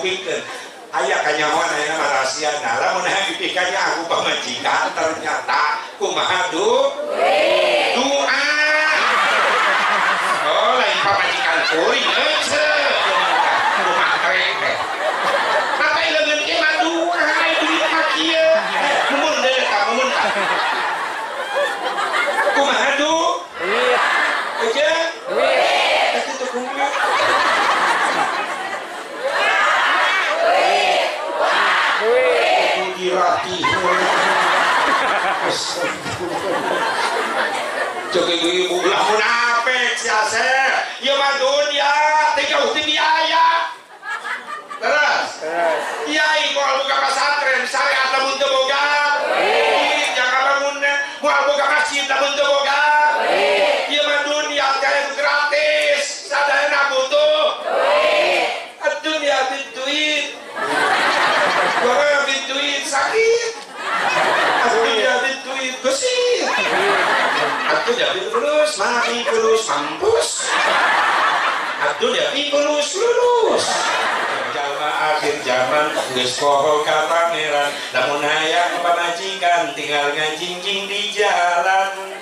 dibuktikan. Aya kanyahoan aya mah rahasia. Nah, lamun hayang dipikanya aku pamajikan ternyata kumaha doa. Oh, lain pamajikan kuring eueuh. Kumaha teh. Mata leungeun ge mah doa duit mah kieu. Mumun deui ka mumun ka. Kumaha duit? Aja. Duit. Teh kumaha? Diratih. Cek ibu-ibu lah munafik si Asep. Ieu mah dunya teh jauh ti biaya. Terus. Kiai moal boga pasantren syariat lamun teu boga. Duit jangan bangunna moal boga masjid lamun teu boga. Ieu mah dunya teh gratis. Sadayana butuh duit. Dunya duit. Orang duit sakit, aku jadi duit bersih, aku jadi lulus, mati lulus, mampus, aku jadi lulus lulus. Jalma akhir zaman geus poho ka pangeran, lamun hayang pamajikan tinggal ngajingjing di jalan.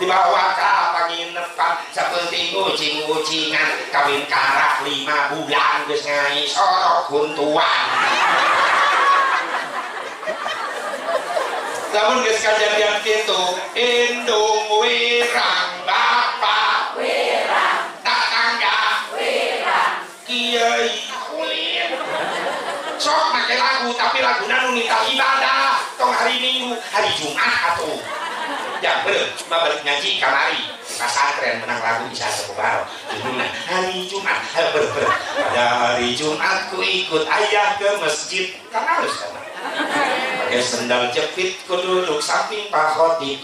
Dibawa ka panginepan sapenting ucing-ucingan, kawin karak 5 bulan geus ngai sorok huntuan. Lamun geus kajadian kitu, indung wirang bapa wirang tatangga wirang kiai ulin. Sok make lagu tapi laguna nu nitah ibadah tong hari Minggu, hari Jumat atuh. Ya bener, cuma balik ngaji kamari pesantren menang lagu bisa sekubaro. Judulna hari Jumat, ber. Pada hari Jumat ku ikut ayah ke masjid kan harus kan. Pakai sendal jepit, ku duduk samping Pak Khotib,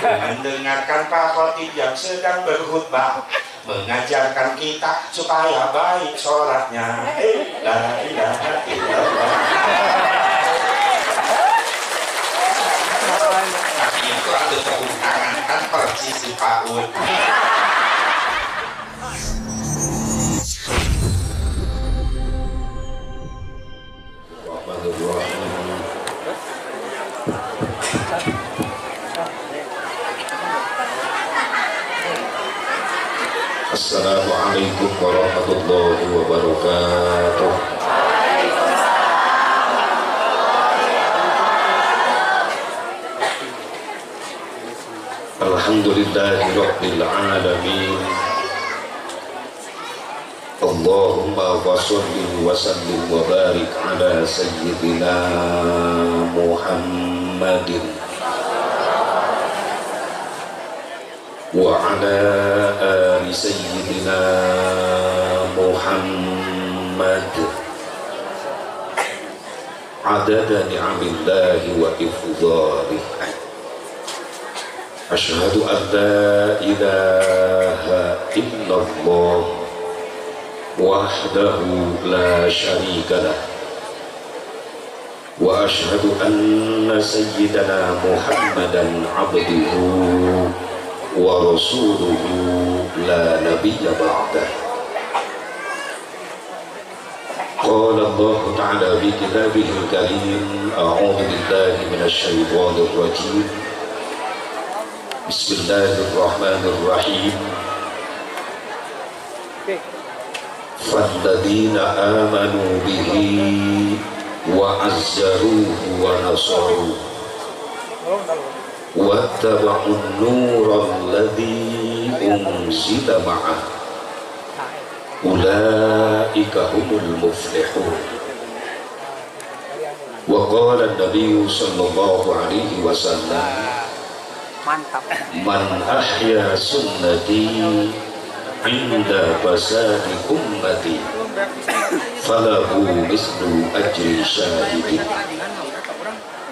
mendengarkan Pak Khotib yang sedang berkhutbah, mengajarkan kita supaya baik sholatnya. La ilaha illallah. Tapi itu ada tepuk tangan kan persis si Pak Un. Assalamualaikum warahmatullahi wabarakatuh. Alhamdulillahi rabbil alamin. Allahumma sholli wa sallim wa barik ala sayyidina Muhammadin wa ala ali sayyidina Muhammad adada ni'amillahi wa ifdhalih. Asyhadu an la ilaha illallah wahdahu la syarika lah wa asyhadu anna sayyidana Muhammadan abduhu wa rasuluhu la nabiyya ba'dah. Qala Allah ta'ala fi kitabihil karim, a'udzu billahi minasy syaithanir rajim. Bismillahirrahmanirrahim. Falladzina amanu bihi wa 'azzaruhu wa nasaruhu wattaba'un nural ladzi unzila ma'ah ulaika humul muflihun. Wa qala an-nabiy sallallahu alaihi wasallam, man ahya sunnati inda fasadi ummati falahu mislu ajri syahidin.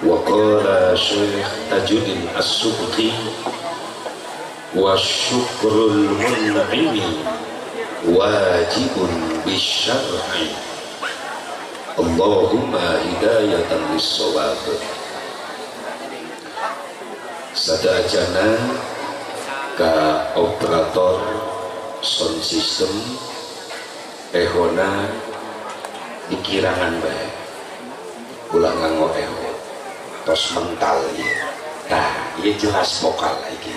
Wa qala Syekh Tajuddin As-Subki wa syukrul mun'imi wajibun bisyar'i. Allahumma hidayatan lis-shawab. Sadajana ka operator sound system ehona Dikirangan bae. Ulah nganggo eho. Tos mental ieu. Tah, ieu jelas vokal iki.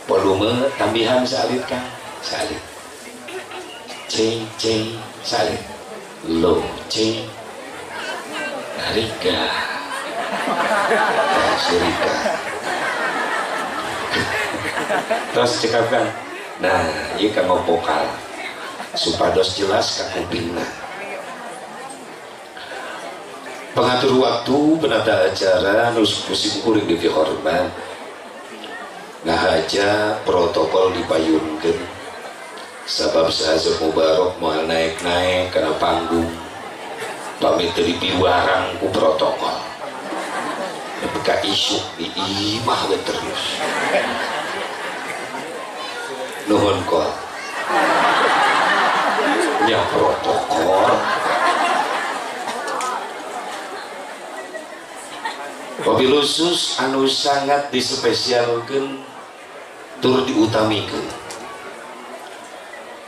Volume tambihan salit Kang, salit. C C salit. Lo C Rika. Si Rika. Terus cekapkan. Nah, ieu kanggo vokal. Supados jelas ka kupingna. Pengatur waktu penata acara nu pusing kuring dipihormat. Ngahaja protokol dipayunkeun. Sabab Syekh Mubarok moal naik-naik kana panggung. Pamit teu dipiwarang ku protokol. Nepi ka isuk di imah we terus. Nuhun kol. Nya protokol. Wabil khusus anu sangat dispesialkeun tur diutamikeun.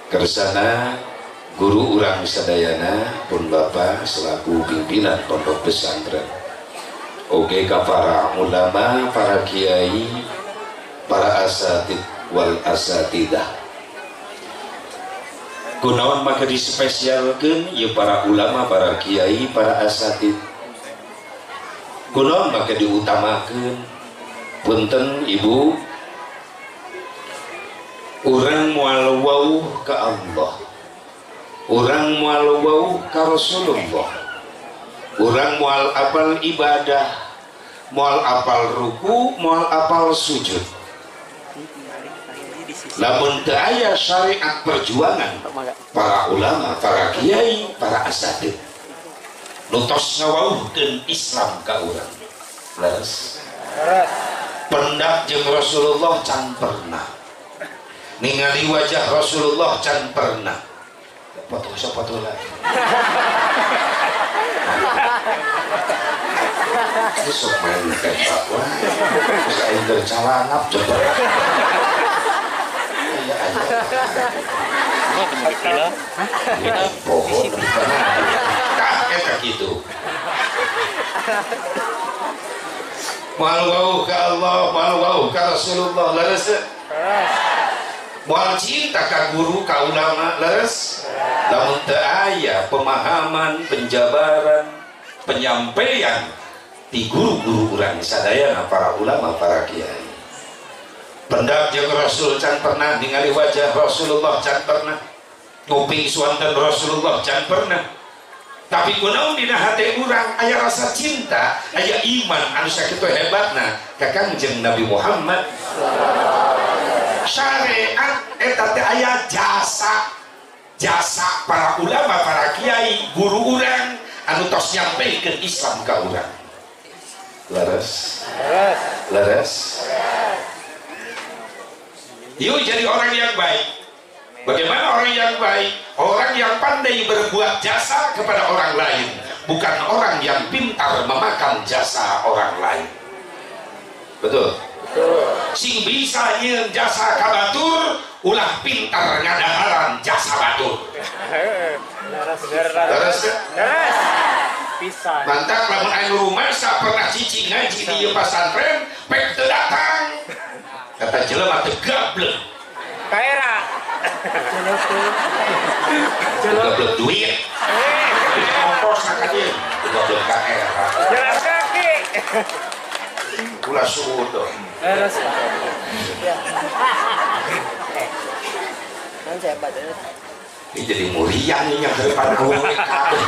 Kersana guru urang sadayana pun bapak selaku pimpinan pondok pesantren. Oge ka para ulama, para kiai, para asatid wal asatidah. Kunaon maka dispesialkeun ieu para ulama, para kiai, para asatid. Kunaon maka diutamakeun. Punten ibu, urang moal wauh ka Allah, urang moal wauh ka Rasulullah, urang moal apal ibadah, moal apal ruku, moal apal sujud. Lamun teu aya syariat perjuangan para ulama, para kiai, para asatid nu tos ngawauhkeun Islam ka urang. Leres. Pendak jeung Rasulullah can pernah. Ningali wajah Rasulullah can pernah. Foto lah. Ini sok main tembak wah. Terus aing keur calanap coba. Aya aya. Pohon. Tah eta kitu. Moal wauh ka Allah, moal wauh ka Rasulullah, leres. Moal cinta ka guru, ka ulama, leres. Lamun teu aya pemahaman, penjabaran, penyampaian di guru-guru urang sadayana, para ulama, para kiai. Pendak jeung Rasul can pernah, ningali wajah Rasulullah can pernah, nguping suanten Rasulullah can pernah. Tapi kunaon dina hate urang aya rasa cinta, aya iman anu sakitu hebatna ka Kangjeng Nabi Muhammad. Syariat eta teh aya jasa, jasa para ulama, para kiai, guru urang anu tos nyampeukeun Islam ka urang. Leres. Leres. Yuk jadi orang yang baik. Bagaimana orang yang baik? Orang yang pandai berbuat jasa kepada orang lain, bukan orang yang pintar memakan jasa orang lain. Betul? Betul. Sing bisa nyeun jasa ka batur, ulah pintar ngadaharan jasa batur. Leres. Leres. Pisan. Mantap lamun anu rumasa pernah cicing ngaji di ieu pasantren, pek teu datang. Kata jelema teu gablek. Kaera. Gablek duit. Ongkos ka dieu. Gablek ka era. Jalan kaki. Ulah suudon. Leres. Ini jadi muriang ini yang ke depan awewe kabeh.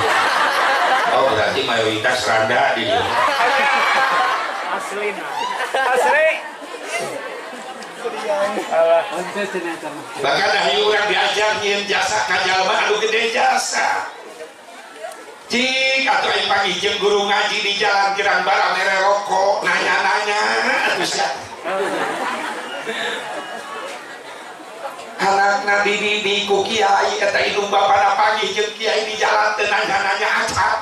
Oh berarti mayoritas randa di dia. Asli. Asli. Bahkan akhirnya orang diajar nyin jasa ka jalma anu gede jasa. Cik atuh aing panggih jeung guru ngaji di jalan kirang bara mere rokok nanya-nanya atuh sia. Anakna dididik ku kiai eta indung bapana panggih jeung kiai di jalan teu nanya-nanya acan.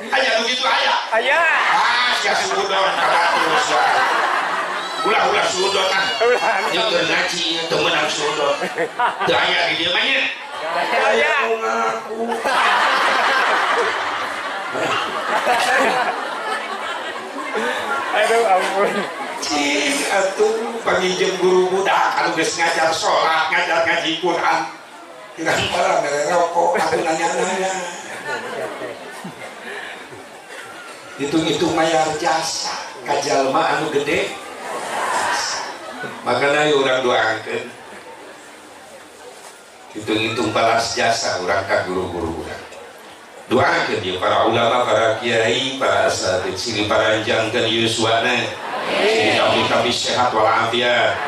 Aya nu kitu aya? Aya. Ah sia suudon ka batur sia. Ulah-ulah suudon ah. Ieu keur ngaji teu meunang suudon. Teu aya di dieu mah nya. Aya. Ngaku. Aduh ampun. Cing atuh panggih guru budak anu geus ngajar salat, ngajar ngaji Quran. Kirang para mere rokok atuh nanya-nanya. Hitung-hitung mayar jasa ka jalma anu gede. Makana urang doakeun. Hitung-hitung balas jasa urang ka guru-guru urang. Doakeun ieu para ulama, para kiai, para asatid sing paranjangkeun yuswana. Sing kami sehat walafiat.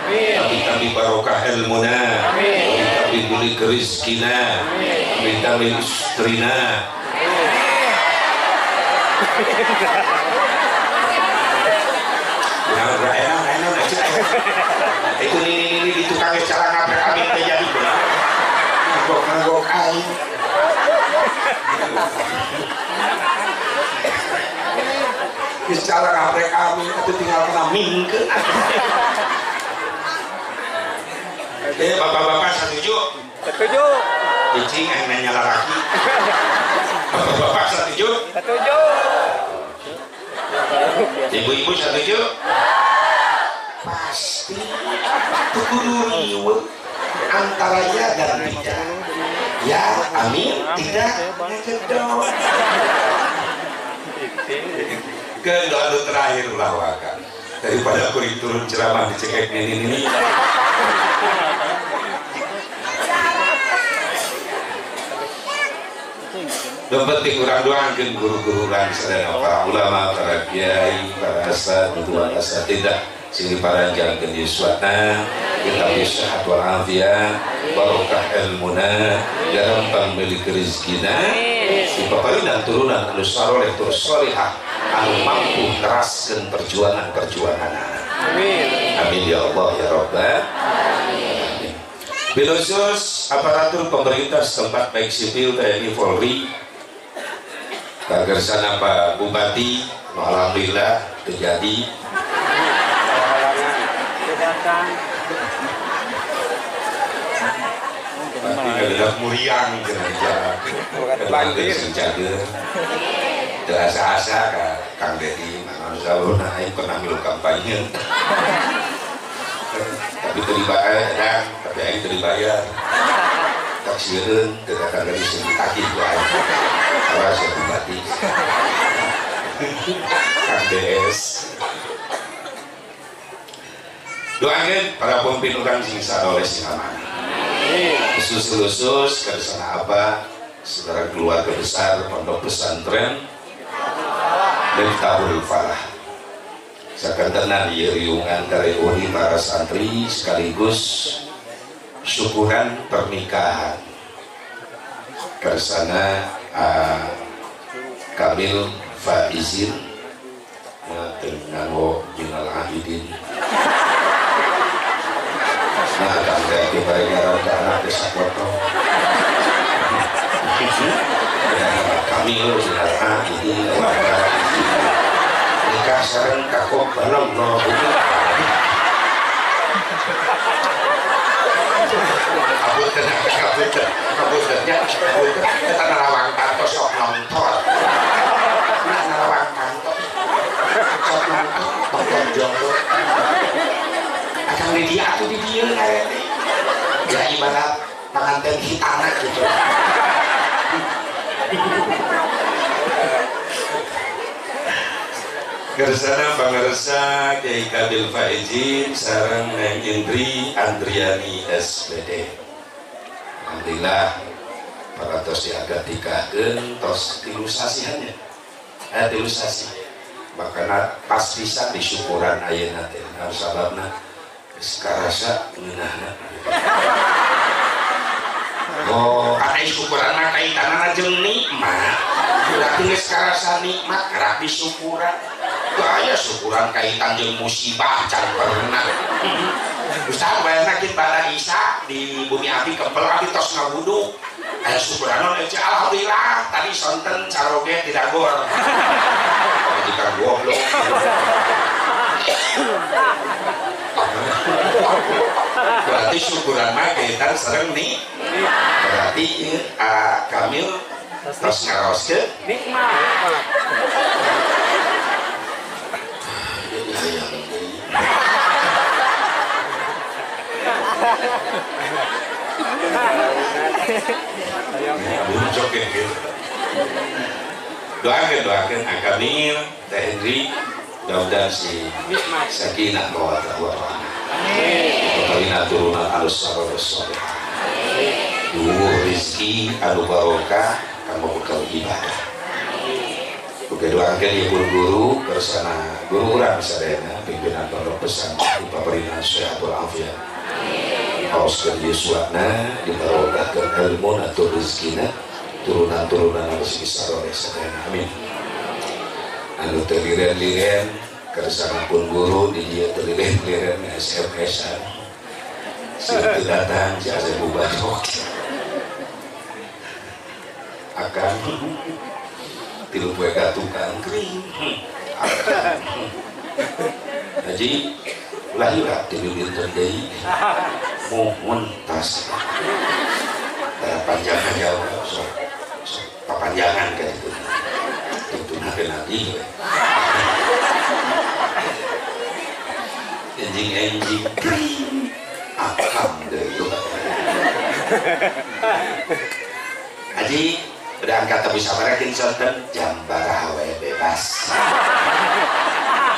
Kami barokah ilmuna. Kami bulik rezekina. Kami istrina. Itu ini di tukang cara ngaprek amin teh jadi nganggok-nganggok aing. Cara ngaprek amin itu tinggal kena mingkeun. Bapak-bapak setuju? Setuju. Cicing aing nanya lalaki. Bapak-bapak setuju? Setuju. Ibu-ibu setuju? Pasti. Kudu riweuh antara ya dan tidak. Ya, amin, tidak, ngedon. Kedoa terakhir ulah waka. Daripada kuring turun ceramah dicekek nini-nini. Yang penting urang doakeun guru-guru urang sadaya, para ulama, para kiai, para asatidz, asatidah sing diparanjangkeun yuswana, kita sehat walafiat, barokah ilmuna, gampang milik rezekina, dipaparinan turunan anu saroleh tur solehah, anu mampu neraskeun perjuangan-perjuanganna. Amin. Amin ya Allah ya Rabbal alamin. Khusus aparatur pemerintah setempat baik sipil, TNI, Polri, kagersana Pak Bupati, alhamdulillah terjadi. Berarti kagedak muriang jalan banjir. Teu asa-asa ka Kang Dedi, mana saurna aing pernah ngilu kampanye. Tapi teu dibayar, tapi aing teu dibayar. Taksieun teu datang deui sing ditagih ku aing. Awas ya Bupati. Kang DS. Doakeun para pemimpin urang sing saroleh sing amanah. Khusus-khusus kersana apa saudara keluarga besar pondok pesantren Miftahul Falah. Sakantenan ieu riungan kareuni para santri sekaligus syukuran pernikahan. Kersana Kamil Faizin nganggo Jinal Abidin. Nah, Kang Dedi bari ngaran ka anak desa Koto. Kamil Jinal Abidin nikah sareng kakok balong no. Kabuten kabuten kabutennya kabuten eta narawang kantos sok nonton. Nah, narawang kantos sok nonton nonton jomblo. Akang di dia atuh di dieu ngaran teh. Ya ibarat panganten hitana gitu. Kersana pangersa Kiai Kabil Faizin sareng Neng Indri Andriani SPD. Alhamdulillah para tos diangkat nikahkeun tos tilu sasihannya. Tilu sasi. Makana pas pisan disyukuran ayeuna teh. Nah, sababna geus karasa ngeunahna. Oh, kana syukuran mah kaitanana jeung nikmat. Berarti geus karasa nikmat karak disyukuran. Gaya syukuran kaitan jeung musibah can pernah. Ustaz bayarna kieu pada Isa di bumi api kempel api tos ngawudu. Aya syukuran naon euy alhamdulillah tadi sonten caroge tidak gor. Jika goblok. Berarti syukuran mah kaitan sareng nih. Berarti Kamil Terus ngaraoskeun nikmat. Doakan Akamil, Teh Henry, mudah-mudahan si sakinah mawaddah warahmah. Amin. Turunan alus saleh soleh. Duh rezeki anu barokah kanggo bekal ibadah. Oke doakan ibu guru kersana guru urang sadayana pimpinan pondok pesantren dipaparinan sehat wal afiat. Haoskeun yuswana dibarokahkeun ilmu atur rezekina turunan-turunan harus bisa soleh sadayana. Amin. Anu teu liren-liren kersana pun guru di dieu teu liren-liren SMS-an. Si teu datang si Asep Mubarok. Akan tilu poe ka tukang kering. Haji ulah hilap tilu dinten deui. Mohon tas. Panjangan jauh sok. Papanjangan kan itu. Tuntunan lagi. Enjing-enjing kering. Akang deui. Haji udah angkat tapi sabarakin sonten jam baraha wae bebas.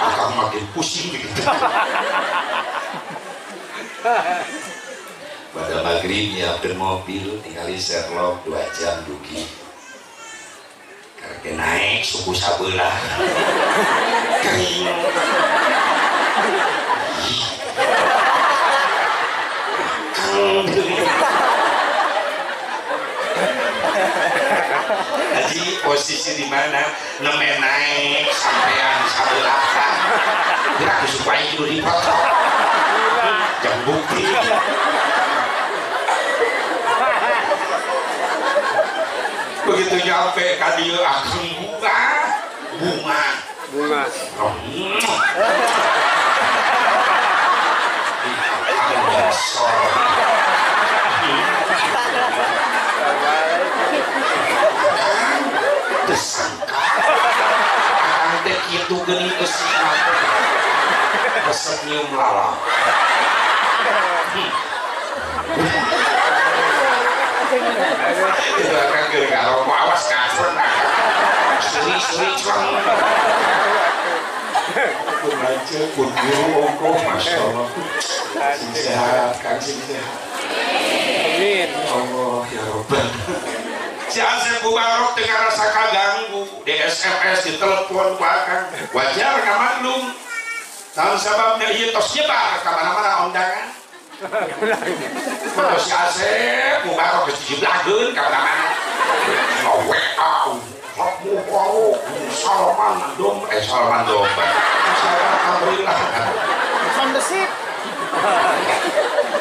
Akang makin pusing gitu. Pada maghrib nyiapin mobil tinggali Sherlock 2 jam dugi. Karena naik suku sabelah. Kering. Haji posisi di mana? Neme naik sampean sabelah. Gerak supaya itu dipotong. Jam bukti. Begitu nyampe ka dieu akang bunga, bunga. Bunga. Tersangka. Akang teh kitu geuning geus resep nyium lala. Itu akan keur ngarokok awas kasur. Suri-suri cuang. Pun lanceuk pun guru ongkoh masyaallah. Sing sehat, kang sing sehat. Amin. Allah ya Rabbal. Si Asep Mubarok teu ngarasa kaganggu, di SMS, di telepon ku akang. Wajar ka maklum. Naon sababna ieu tos nyebar ka mana-mana undangan. Terus si Asep Mubarok geus dijeblageun ka mana-mana. WA, Mubarok, Salman dom, Salman domba. Alhamdulillah. Sound the sip.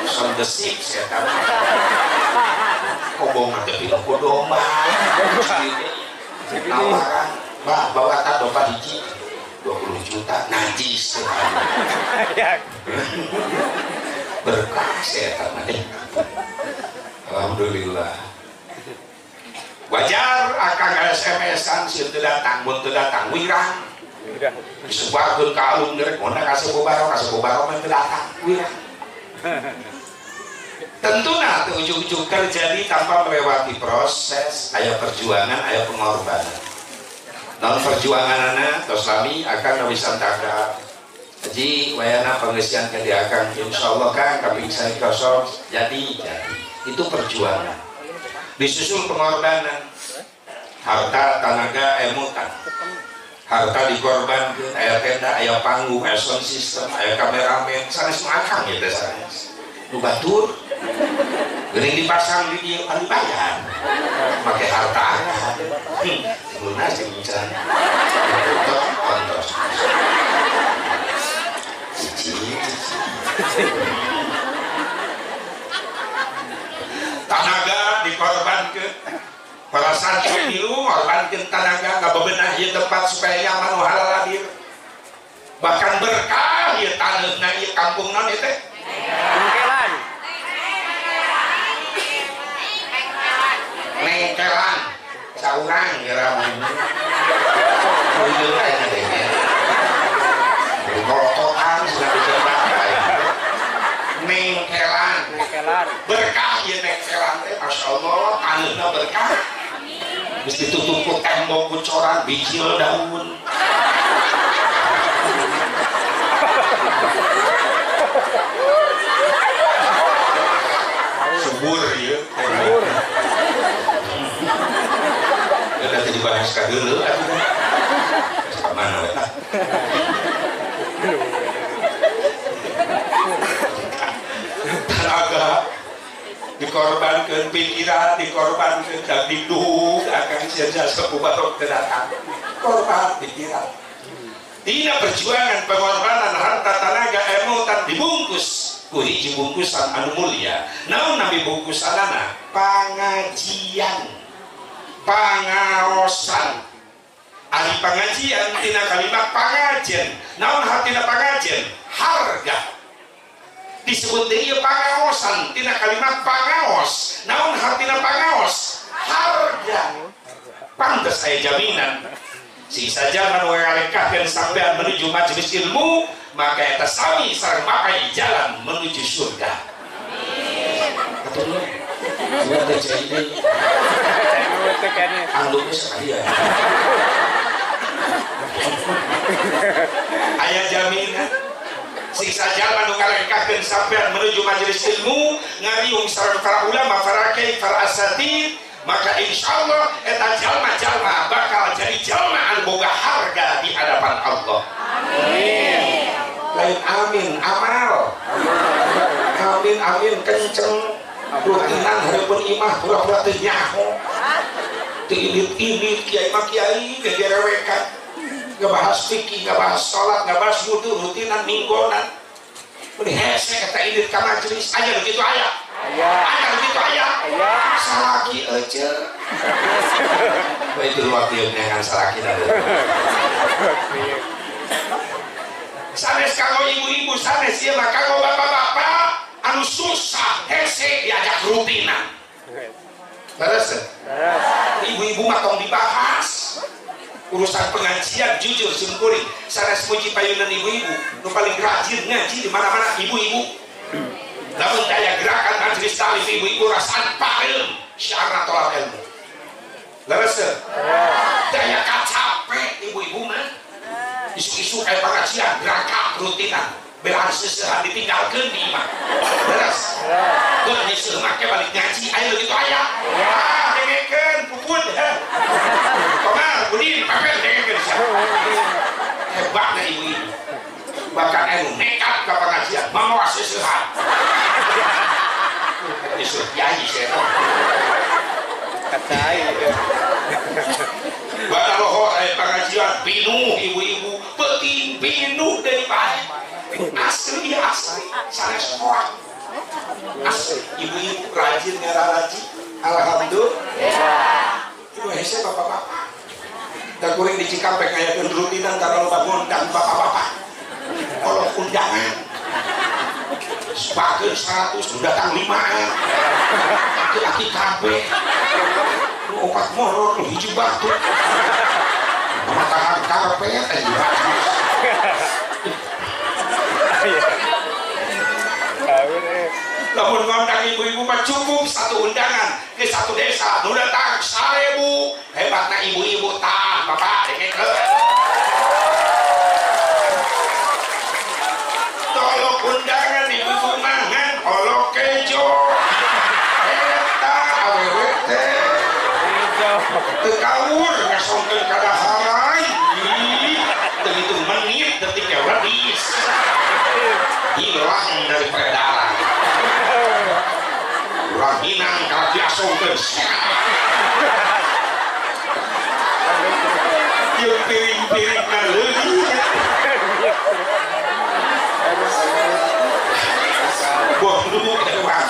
Sound the sip setan. Kobong teh ku domba. Tawaran, bah bawa ta domba hiji 20 juta najis. Berkah setan. Alhamdulillah. Wajar akang SMS-an sieun teu datang, mun teu datang wirang. Disebarkeun ka alun gerek ngondang ka Asep Mubarok mah teu datang wirang. Tentuna teu ujug-ujug terjadi tanpa melewati proses, aya perjuangan, aya pengorbanan. Naon perjuanganana tos lami akang nawisan tangga. Haji wayana pengisian ka di akang insyaallah kang kaping saya kosong jadi. Itu perjuangan. Disusul pengorbanan. Harta, tenaga, emutan. Harta dikorbankan, aya tenda, aya panggung, aya sound system, aya kameramen, sanes nu akang ieu teh sanes. Nu batur geuning dipasang di dieu pan dibayar. Make harta akang. Lunas jeung can. Kontos. Tanaga dikorbankan. Para santri milu ngorbankeun tanaga ngabebenah ieu tempat supaya nyaman halal hadir. Bahkan berkah ieu taneuhna ieu kampung naon ieu teh? Nengkelan. Nengkelan. Nengkelan. urang geura mun. Ieu aing teh. Kolotokan sudah dicoba. Nengkelan. Nengkelan. Berkah ieu nengkelan teh masyaallah taneuhna berkah. Geus ditutup ku tembok ku coran bijil daun. Subur ieu. Subur. Udah teu dibahas ka deuleu atuh. Mana we lah. Tenaga dikorbankan, pikiran dikorbankan, dan diduk akan sia-sia sepuh batok datang. Korban pikiran. Tina perjuangan pengorbanan harta tenaga emutan dibungkus ku hiji bungkusan anu mulia. Naon nami bungkusanana? Pangajian, pangaosan. Ari pangajian tina kalimat pangajen. Naon hartina pangajen? Harga. Disebut deui pangaosan tina kalimat pangaos. Naon hartina pangaos? Harga. Pantes aya jaminan. Sisa jalma nu ngalengkahkeun sampean menuju majelis ilmu, maka eta sami sareng makai jalan menuju surga. Amin. Atuh nu teh cai deui. Andukna sekali ya. Aya jaminan. Siksa jalma nu ngalengkahkeun sampean menuju majelis ilmu, ngariung sareng para ulama, para kiai, para asatid, maka insyaallah eta jalma-jalma bakal jadi jalma anu boga harga di hadapan Allah. Amin. Lain amin, amal. Amin amin kenceng. Rutinan hareupeun imah pura-pura teu nyaho. Teu indit-indit kiai mah kiai gegerewekan. Ngebahas fikih, ngebahas sholat, ngebahas wudu, rutinan minggonan. Meni hese eta indit ka majelis, aya nu kitu aya. Aya nu kitu aya. Salaki euceuk. Bae itu luar tieu neangan salaki da. Sanes kanggo ibu-ibu, sanes ieu mah kanggo bapak-bapak anu susah hese diajak rutinan. Leres? Leres. Ibu-ibu mah tong dibahas. Urusan pengajian jujur simkuring sanes puji payunan ibu-ibu nu paling rajin ngaji di mana-mana ibu-ibu. Lamun daya gerakan majelis taklim ibu-ibu rasaan pareum syiarna tolak ilmu. Leres? Daya kacape ibu-ibu mah isu-isu kayak pengajian gerakan rutinan belaan sesehan ditinggalkeun di imah. Leres? Geus nyeuseum make balik ngaji aya nu kitu aya. Ah dengekeun pupun. Komar, Budin, Pepet dengekeun sia. Hebatna ibu-ibu. Bahkan anu nekat ka pengajian mamawa seuseuhan. Nyeuseum kiai sia. Kacai. Bakal lohor aya pengajian pinuh ibu-ibu, peuting pinuh deui bae. Asli asli sanes hoak. Asli ibu-ibu rajin ngararaji. Alhamdulillah. Ibu hese bapak-bapak. Da kuring di Cikampek ngayakeun rutinan taraloba ngundang bapak-bapak. Kolot undangan. Sebageun 100 nu datang 5. Aki-aki kabeh. Nu opat molor, nu hiji batu. Mamatahan karpet aja. Lamun ngundang ibu-ibu mah cukup satu undangan ke satu desa, nu datang 1000. Hebatna ibu-ibu tah bapak dengekeun. Tolong undangan ibu-ibu mah ngan kolok kejo. Eta awewe teh. Teu kawur ngasongkeun ka daharan. Teu hitung menit detik redis. Hilang dari peredaran. Urang hinang kalau diasongkeun. Jeung piring-piringna leuwih. Bohong urang.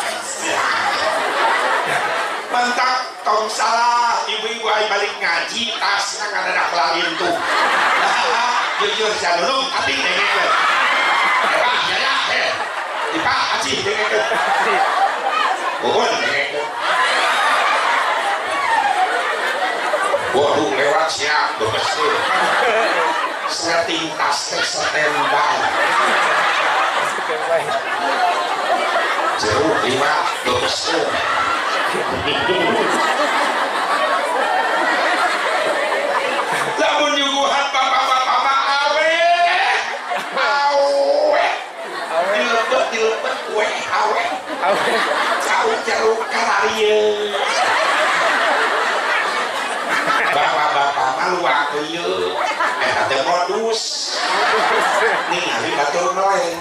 Mantap tong salah ibu-ibu ai balik ngaji tasna ngadadak lalin tuh. Jujur sia nunung tapi dengekeun. Pak ya ya. Dipak aji dengekeun. Pohon dengekeun. siap bebersih. Setting tas teh standby. Jeruk 5 bebersih. Lamun nyuguhan bapak-bapak mah awe awe dilebet dilebet we awe cau-cau kararieu. Bapak-bapak mah luak ieu eta teh modus ningali batur meleng,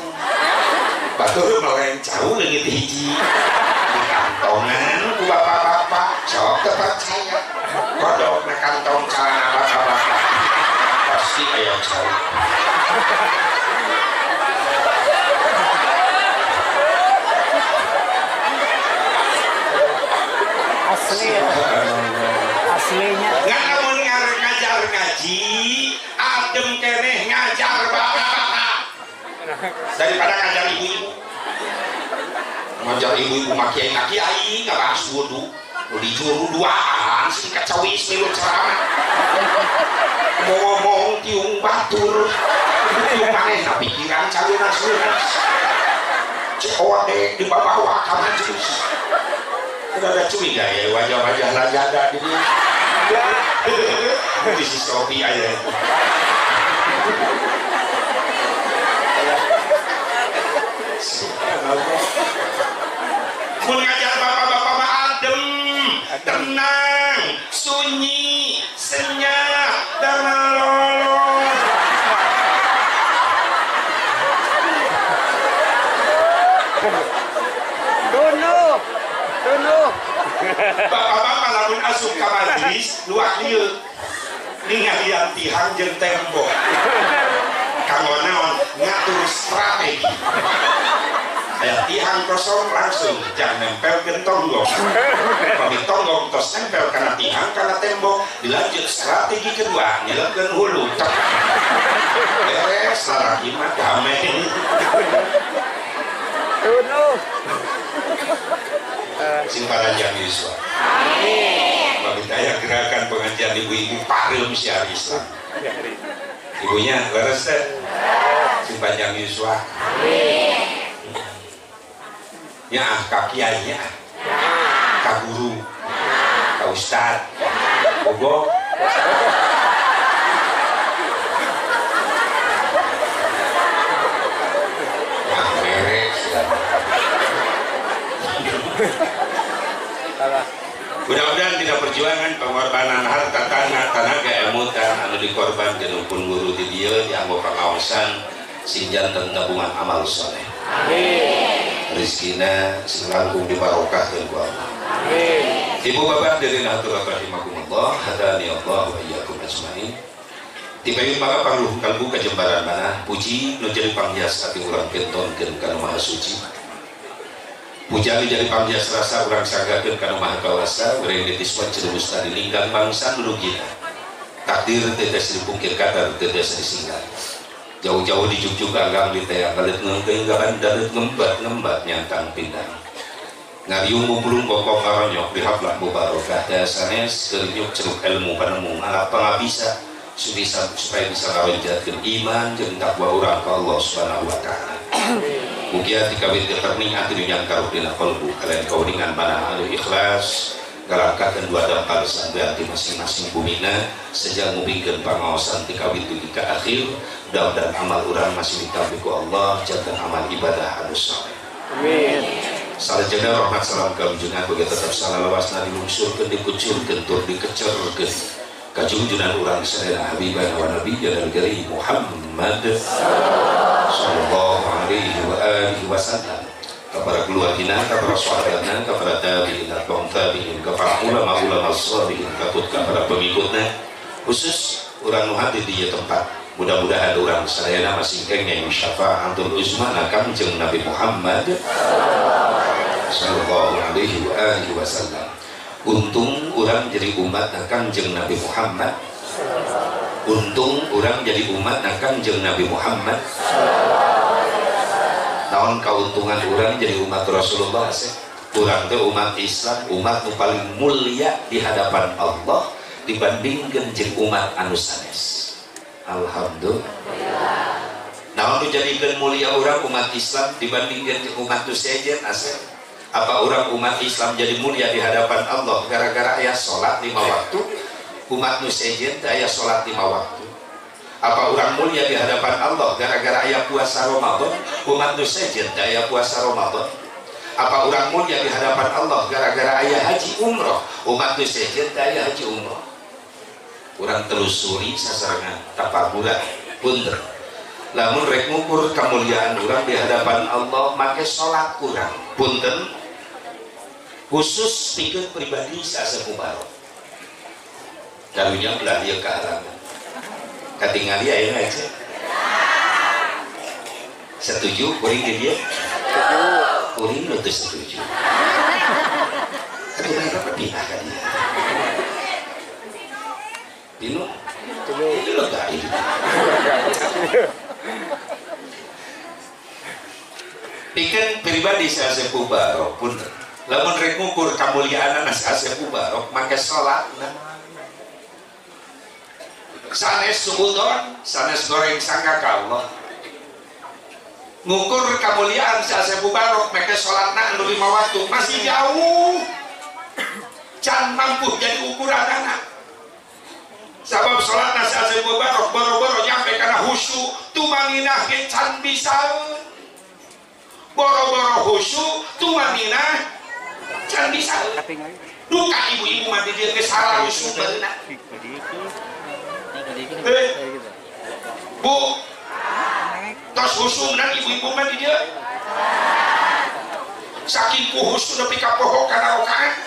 batur meleng cau leungit hiji di kantongan ku bapak-bapak sok teu percaya kodok na kantong celana bapak-bapak pasti aya cau. Asli aslinya nggak lamun ngajar ngaji adem keneh ngajar bapak-bapak daripada ngajar ibu-ibu. Ngajar ibu-ibu mah kiai kiai ngabahas wudu nu dijuru duaan sih kacawis milu ceramah ngomong tiung batur tiung manehna pikiran calunas-lunas COD di bawah ka majelis. Udah ada curiga ya wajah-wajah lajada di dia. Di si Sofi aja. Mun ngajar bapak-bapak mah adem, tenang, sunyi, senyap, dan lolong. Tunuk, tunuk. Bapak-bapak lamun asup ka majelis luak dieu ningalian tihang jeung tembok. Kanggo naon? Ngatur strategi. Aya tihang kosong langsung jangan nempelkeun tonggong. Pami tonggong tos nempel kana tihang kana tembok, dilanjut strategi kedua nyeleukeun hulu. Beres lalaki mah damai. Tunuk. Sing panjang yuswa. Amin. Bagi daya gerakan pengajian ibu-ibu pareum syiar Islam. Ibunya leres teh. Sing panjang yuswa. Amin. Ya ka kiai nya, ka guru, ka ustad, bogo. Nah, beres ya. Mudah-mudahan tidak perjuangan pengorbanan harta tanah tenaga emutan anu dikorbankeun pun guru di dieu dianggo pangaosan sing janten tabungan amal soleh. Amin. Rezekina sing langkung dibarokahkeun ku Allah. Amin. Ibu bapak hadirin hatur rahimakumullah, hadani Allah wa iyyakum ajmain. Tiba-tiba maka pangluh kalbu kajembaran mana puji nu jadi panghias ati urang kentonkeun ka nu Maha Suci. Puja nu jadi panghias rasa urang sanggakeun ka nu Maha Kawasa, urang ditiswan cerumus tadi linggang bangsa nu rugina. Takdir teu tiasa dipungkir kadar teu tiasa disinggal. Jauh-jauh dijunjung ganggang di teang galet ngengkeung gaban dalet ngembat-ngembat nyantang pindang. Ngariung ngumpulung bokong ngaronyok dihaplah mubarokah dasanes kerenyuk ceruk ilmu panemu ala pangabisa supaya bisa ngaronjatkeun iman jeung takwa urang ka Allah Subhanahu wa taala. Mugia dikawin keterning ati nu nyangkaruh dina kalbu kalian kauningan manah anu ikhlas ngalangkahkeun dua dampal sangganti masing-masing bumina sejak ngupingkeun pangaosan ti kawin dugi ka akhir. Mudah-mudahan amal urang masih ditampi ku Allah janten amal ibadah anu saleh. Amin. Salajengna rahmat salam kawujungan bagi tetap salalawasna dilungsurkeun dikucurkeun tur dikecerkeun kajungjunan urang sadaya habibana wa nabiyyana al-karim Muhammad sallallahu alaihi wa alihi wasallam, kepada keluargina, kepada sahabatna, kepada tabi'in, tabi'in, kepada ulama-ulama sholihin, katut kepada pengikutna, khusus urang nu hadir di ieu tempat. Mudah-mudahan urang sadayana masih kenging syafaatul uzma Kangjeng Nabi Muhammad sallallahu alaihi wa alihi wasallam. Untung urang jadi umat Kangjeng Nabi Muhammad. Untung urang jadi umat Kangjeng Nabi Muhammad. Naon kauntungan urang jadi umat Rasulullah sih? Urang teh umat Islam, umat nu paling mulia di hadapan Allah. dibandingkeun jeung umat anu sanes. Alhamdulillah. Naon nu jadikeun mulia urang umat Islam dibandingkeun jeung umat nu sejen asep? Apa urang umat Islam jadi mulia di hadapan Allah gara-gara aya salat 5 waktu? Umat nu sejen teu aya salat 5 waktu. Apa urang mulia di hadapan Allah gara-gara aya puasa Ramadan? Umat nu sejen teu aya puasa Ramadan. Apa urang mulia di hadapan Allah gara-gara aya haji umroh? Umat nu sejen teu aya haji umroh. Urang telusuri sasarengan tapakuran punten. Lamun rek ngukur kemuliaan urang di hadapan Allah make salat urang punten, khusus pikeun pribadi Asep Mubarok. Karunya belah ieu kahalangan. Katingali ayeuna aja. Setuju kuring di dieu? Kuring nu teu setuju. Atuh kenapa pindah ka dieu? Pinu? Itu lo gaib. Pikeun pribadi si Asep Mubarok pun lamun rek ngukur kamuliaanna si Asep Mubarok make salatna. Sanes suudon, sanes goreng sangka ka Allah. Ngukur kamuliaan si Asep Mubarok make salatna anu 5 waktu masih jauh. Can mampu jadi ukuranana. Sabab salat nasi Asep Mubarok boro-boro nyampe karena khusyuk tumaninah ge can bisa. Boro-boro khusyuk tumaninah can bisa. Duka ibu-ibu mati dia ge salah khusyuk beunah. Bu, tos khusyuk nan ibu-ibu mati dia. Saking ku khusyuk nepi ka poho kana rokaat.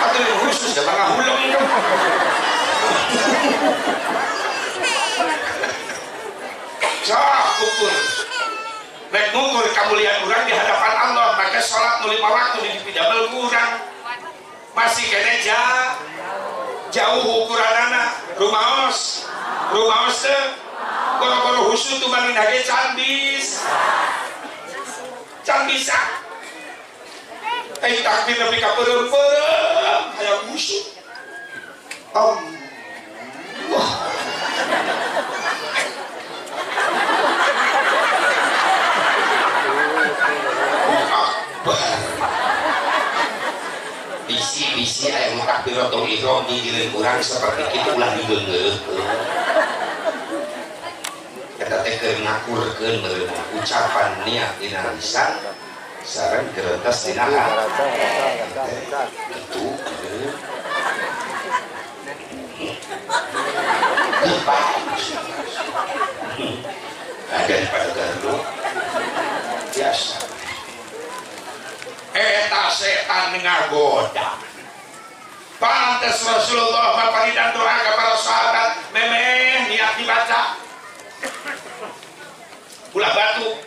Atuh khusyuk da ngahuleng. Sok ukur. Rek ngukur kamuliaan urang di hadapan Allah maka salat nu 5 waktu di pidamel ku urang. Masih kene jauh ukuranana. Rumaos. Rumaos teu boro-boro khusyuk tumaninah ge can bisa. Can bisa. Eh takbir nepi ka peureum-peureum hayang khusyuk. Allah. Bisi-bisi aya nu takbiratul ihram gigireun urang seperti kitu ulah digeungeuhkeun. Eta teh keur ngakurkeun meureun ucapan niat dina lisan sareng gerentes dina hati. Kitu meureun. Daripada gaduh biasa. Eta setan ngagoda. Pantes Rasulullah maparidan doa ke para sahabat memeh niat dibaca ulah batu.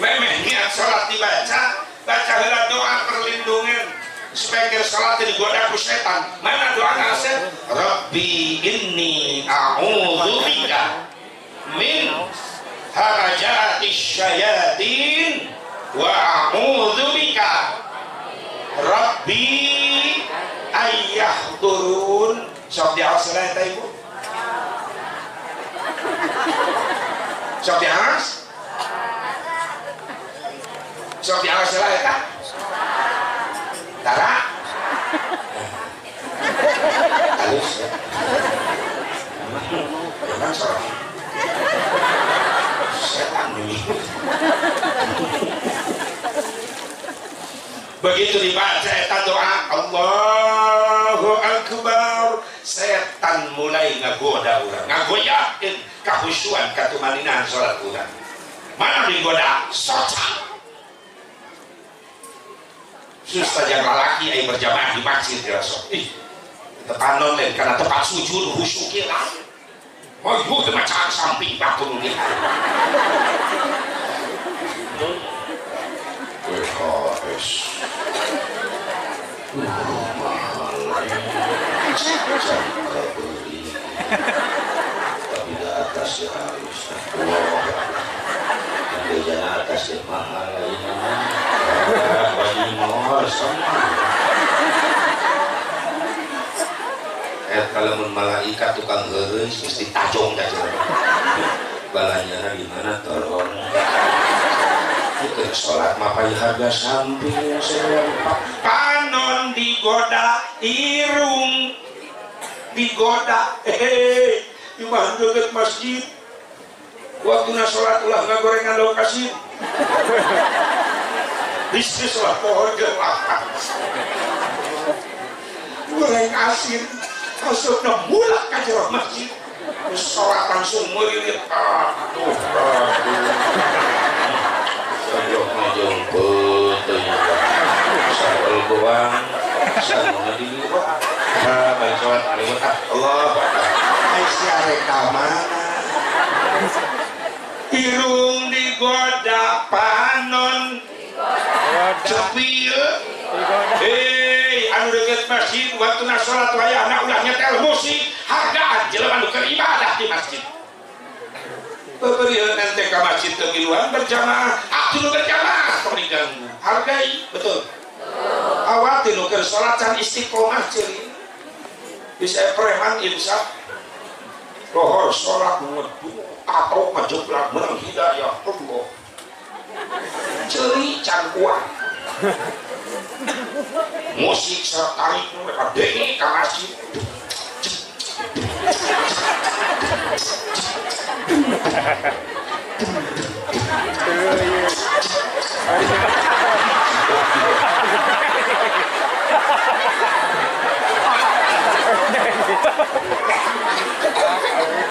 Memeh niat salat dibaca, baca heula doa perlindungan supaya salat digoda ku setan. Mana doa ngasep? Rabbi inni a'udzubika min hamazati syayatin wa a'udzubika Rabbi ayyahdurun. Sok diawas lah eta ibu. Sok diawas. Sok diawas lah eta. Tara. Halus ya. Memang seorang setan ini. Begitu dibaca eta doa Allahu Akbar, setan mulai ngagoda urang, ngagoyakeun kahusyuan katumaninahan salat urang. Mana digoda? Soca. Susah jangan lalaki ayo berjamaah di masjid ya sok. Ih, tepanon lain karena tempat sujud khusyuk lah. Oh, ibu macam samping batu nu dia. WKS. Mahal. Saya beli. Tapi di atas ya harus. Yang di atas ya mahal. Wajib mahal semua. Lamun malaikat tukang heureuy mesti tajong ka jelema. Balanyana di mana tolong. Keur salat mah pay harga samping serempak. Panon digoda irung digoda. Hehe, imah deukeut masjid. Waktuna salat ulah ngagorengan lauk asin. Bisnis lah pohon gelap. Goreng asin asupna mulak ka jero masjid. Salat langsung melilit. Aduh, aduh. Sajok ngajengkeut teu sambel goang sanuna diliwat. Ha, balik salat aliwat ah. Allah. Ai sia rek ka mana? Irung digoda panon cepil. Hei, anu deukeut masjid waktuna salat wayahna ulah nyetel musik, hargaan jelema nu keur ibadah di masjid. Beureun ente ka masjid teu miluan berjamaah, atuh nu berjamaah tong diganggu. Hargai, betul. Awati nu keur salat can istiqomah ceurik. Bisa preman insaf. Lohor salat ngedu atau ngajeblak menang hidayah Allah. Ceri can kuat. Musik tarik mereka denge ka masjid.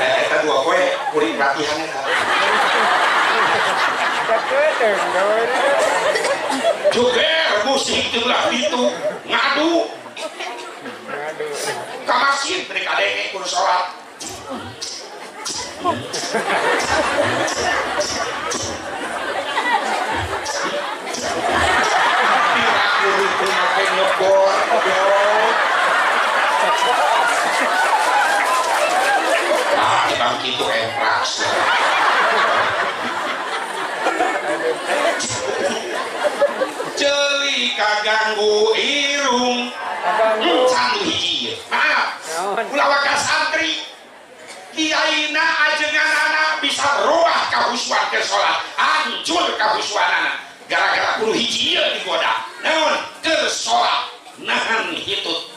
Eta dua poe kuring latihan eta. Joger musik jumlah itu ngadu. Ka masjid mereka denge kudu salat. Kuring make nyebor goblok. Ah, bang kitu empras. Ceuli kaganggu irung. Can hiji. Maaf. Ulah waka santri. Kiaina ajenganana bisa roah kahusuan ke salat, hancur kahusuanana gara-gara kudu hiji ieu digoda. Naon? Keur salat nahan hitut.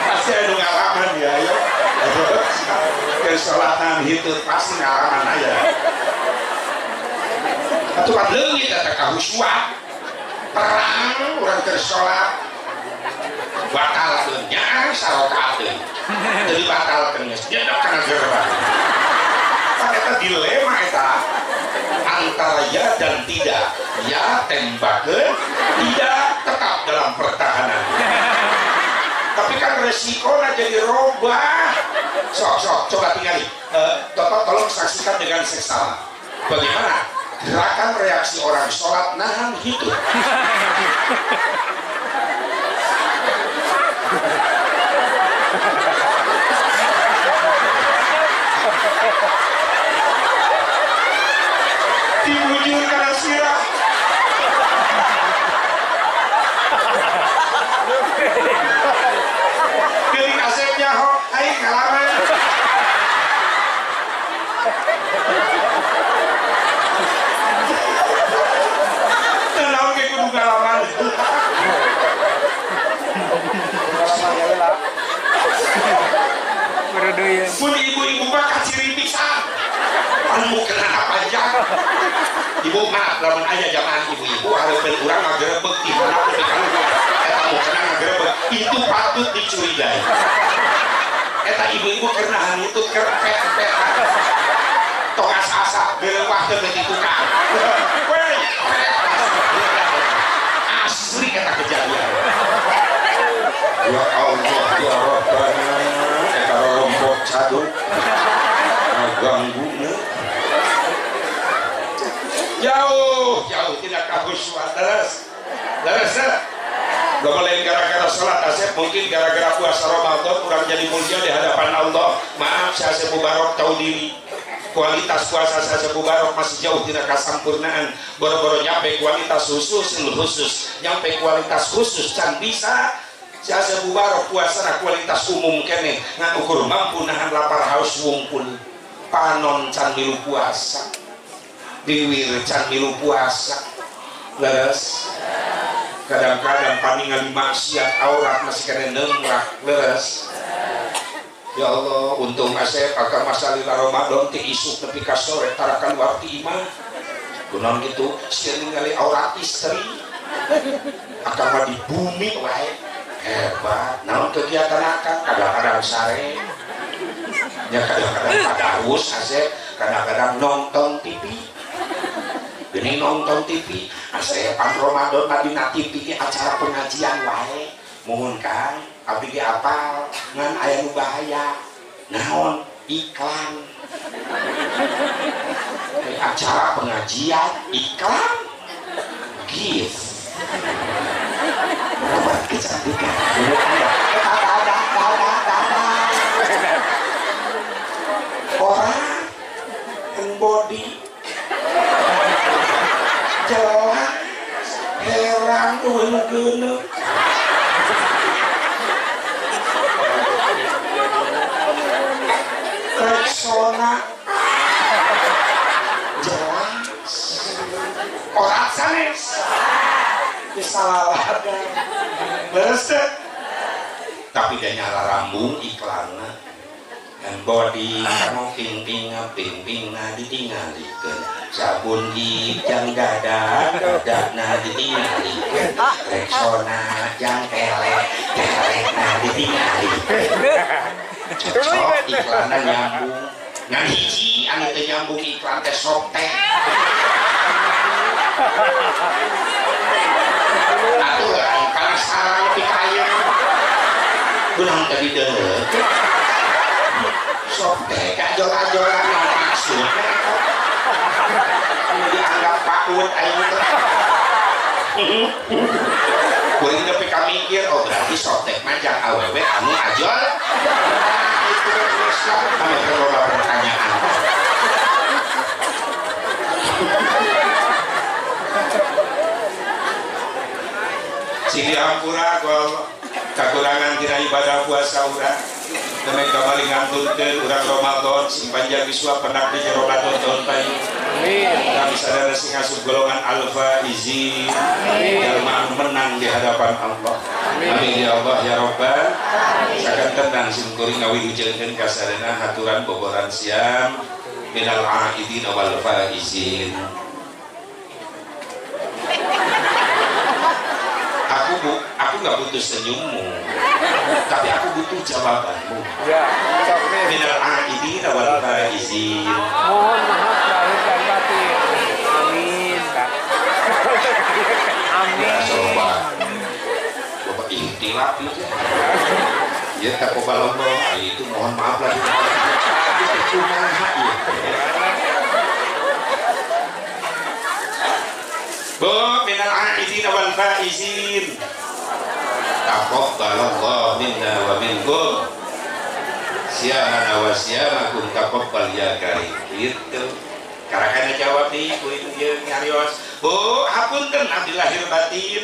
Pasti anu ngalaman ya, ayo. Keur salat nahan hitut pasti ngalaman aya. Atuh kan leungit eta kahusuan. Perang urang keur salat batalkeun nya sarokaateun. Jadi batalkeun geus nyedak kana gerbang. Kan eta dilema eta antara ya dan tidak. Ya tembakeun, tidak tetap dalam pertahanan. Tapi kan resikonya jadi robah. Sok sok coba tinggali. Bapak tolong saksikan dengan seksama. Bagaimana gerakan reaksi orang sholat nahan hidup. Dibujur karena sirah. Geuning asepnya ho, aing ngalaman. Naon ge kudu ngalaman. Mun ibu-ibu mah kaciri pisan. Anu kena panjang. Ibu maaf lamun aya jamaah ibu-ibu hareupeun urang ngagerebek di mana nepi ka luhur. Eta mukena ngagerebek itu patut dicurigai. Eta ibu-ibu keur nahan hitut keur pet-petan. Tong asa-asa geureuwah teu beuti tukang. Weh, asli eta kejadian. Ya Allah ya Rabbana, eta rompok caduk ngaganggu. Jauh jauh tidak kahusuan. Terus terus gak boleh gara-gara sholat Asep, mungkin gara-gara puasa Ramadan kurang jadi mulia di hadapan Allah. Maaf, saya Asep Mubarok tahu diri. Kualitas puasa saya Asep Mubarok masih jauh tidak kesampurnaan. Boro-boro nyampe kualitas khusus, khusus nyampe kualitas khusus can bisa Si Asep Mubarok puasa kualitas umum kene ngan ukur mampu nahan lapar haus wungkul. Panon can milu puasa. Biwir can milu puasa. Leres. Kadang-kadang paningali maksiat aurat masih kene nengrak. Leres. Ya Allah, untung Asep akang masalila Ramadan ti isuk nepi ka sore tara kaluar ti imah. Kunaon kitu sieun ningali aurat istri. Akang mah di bumi wae. Hebat. Naon kegiatan akang? Kadang-kadang sare. Ya kadang-kadang tadarus Asep, kadang-kadang nonton TV. Gini nonton TV, Asep pan Ramadan mah dina TV acara pengajian wae. Mohon Kang, abdi ge apal ngan aya nu bahaya. Naon? Iklan. Acara pengajian iklan. Gift. Obat kecantikan. Orang body jelas herang nu geuneuh. Rexona jelas orang sanes disalah leres tapi dia nyala rambung iklanna dan body kamu ping-ping ping-ping ditinggalikeun sabun di jang dada dadana ditinggalikeun Rexona jang kelek kelekna ditinggalikeun cocok iklanna nyambung ngan hiji anu teu nyambung iklan teh sok teh atuh kana sarang lebih kaya kunaon tadi deuk sok teh kajol-ajolan naon maksudna anu dianggap paut aing teh kuring nepi ka mikir oh berarti sok teh mah jang awewe anu ajol itu geus lah anu loba pertanyaan. Sing dihampura ku Allah kakurangan tina ibadah puasa urang demi kamari ngantunkeun urang Ramadan sing panjang yuswa penak di Ramadan tahun payu. Amin. Kami sadar sing asup golongan al-faizin jalma menang di hadapan Allah. Amin ya Allah ya Rabbal. Sakan tenang sim kuring ngawihujengkeun ka sadayana haturan boboran siam minal aidin wal faizin. Aku nggak butuh senyummu, tapi aku butuh jawabanmu. Ya, minal aidin wal faizin. Mohon maaf lahir dan batin. Amin. Amin. Ya, coba. Bapak ikhtilaf itu. Ya taqabbalallah. Itu mohon maaf lahir dan batin. Itu kumaha ieu. Bu minal aidin wal faizin. Taqabbalallahu minna wa minkum. Siamana wa siamakum taqabbal ya karim. Gitu. Karakana jawab nih kuring ieu nyarios. Bu, hapunten abdi lahir batin.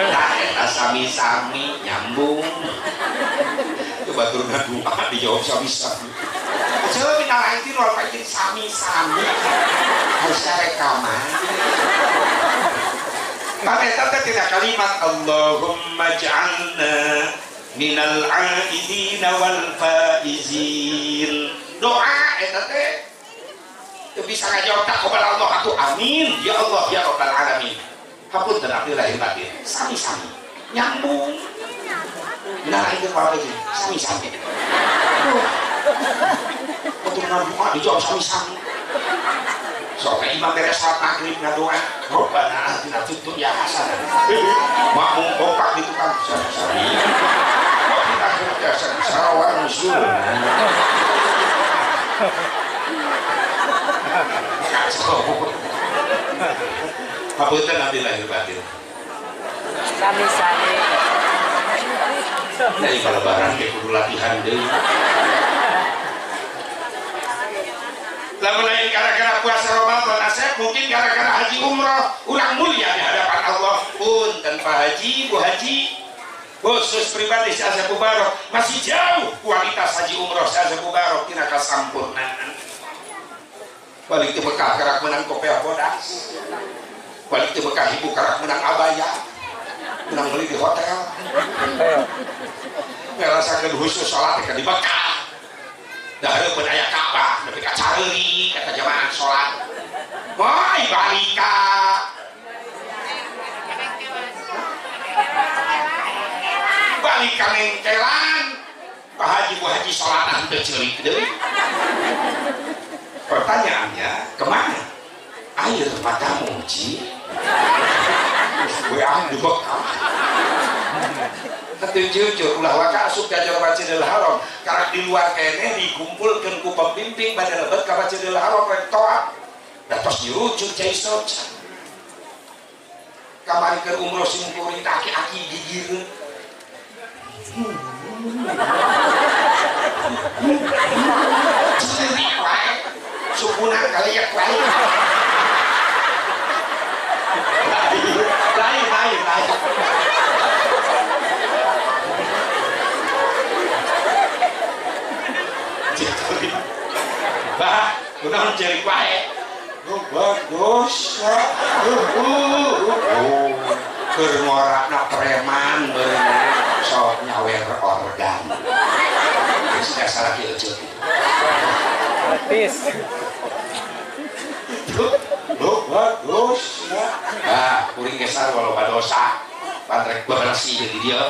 Tah eta sami-sami nyambung. Coba turun doa dijawab sami-sami. Coba minal aidin wal faizin sami-sami. Harus rekaman. Paneta teh tidak kalimat Allahumma ja'alna minal aidin wal faizin. Doa eta teh teu bisa ngajawab taqabbal Allah atuh amin ya Allah ya Rabbal alamin. Hapunten abdi lahir batin. Sami-sami nyambung. Minal aidin wal faizin sami-sami. Atuh doa dijawab sami-sami. Sok imam beres salat maghrib ngadoa Rabbana atina fid dunya hasanah. Makmum kompak di tukang sami-sami. Wa fil akhirati hasanah sawan nuzul. Kacau. Hapunten abdi lahir batin. Sami-sami. Dari lebaran ge kudu latihan deui. Lamun lain gara-gara puasa Ramadan Asep, mungkin gara-gara haji umroh urang mulia di hadapan Allah. Punten Pak Haji, Bu Haji, Khusus pribadi si Asep Mubarok masih jauh kualitas haji umroh si Asep Mubarok tina kasampurnaan. Balik ke Mekah karak menang kopiah bodas. Balik ke Mekah ibu karak menang abaya. Menang beli di hotel. Ngerasakeun khusus salat di Mekah. Dah hareupeun aya Ka'bah nepi ka careuri kata jamaah salat. Woi balika. Balik ka nengkelan. Pak Haji Bu Haji salatan teu ceurik deui. Pertanyaannya, kemana air matamu, Ji? Gue ah di Mekah. Teu jujur ulah waka asup ka jero Masjidil Haram, karak di luar keneh dikumpulkeun ku pembimbing bade lebet ka Masjidil Haram rek toa. Da tos dirujuk cai soca. Kamari keur umroh simkuring aki-aki gigireun. Ceurik wae. Sukuna kaliyak wae. Lain lain lain. Bah, kunaon ceurik wae. Bagus. Keur ngorakna preman beurang sok nyawer organ. Geus dasar kieu euceut. Gratis. Bagus. Ah, kuring geus sarua loba dosa. Pantrek bersih jadi dia.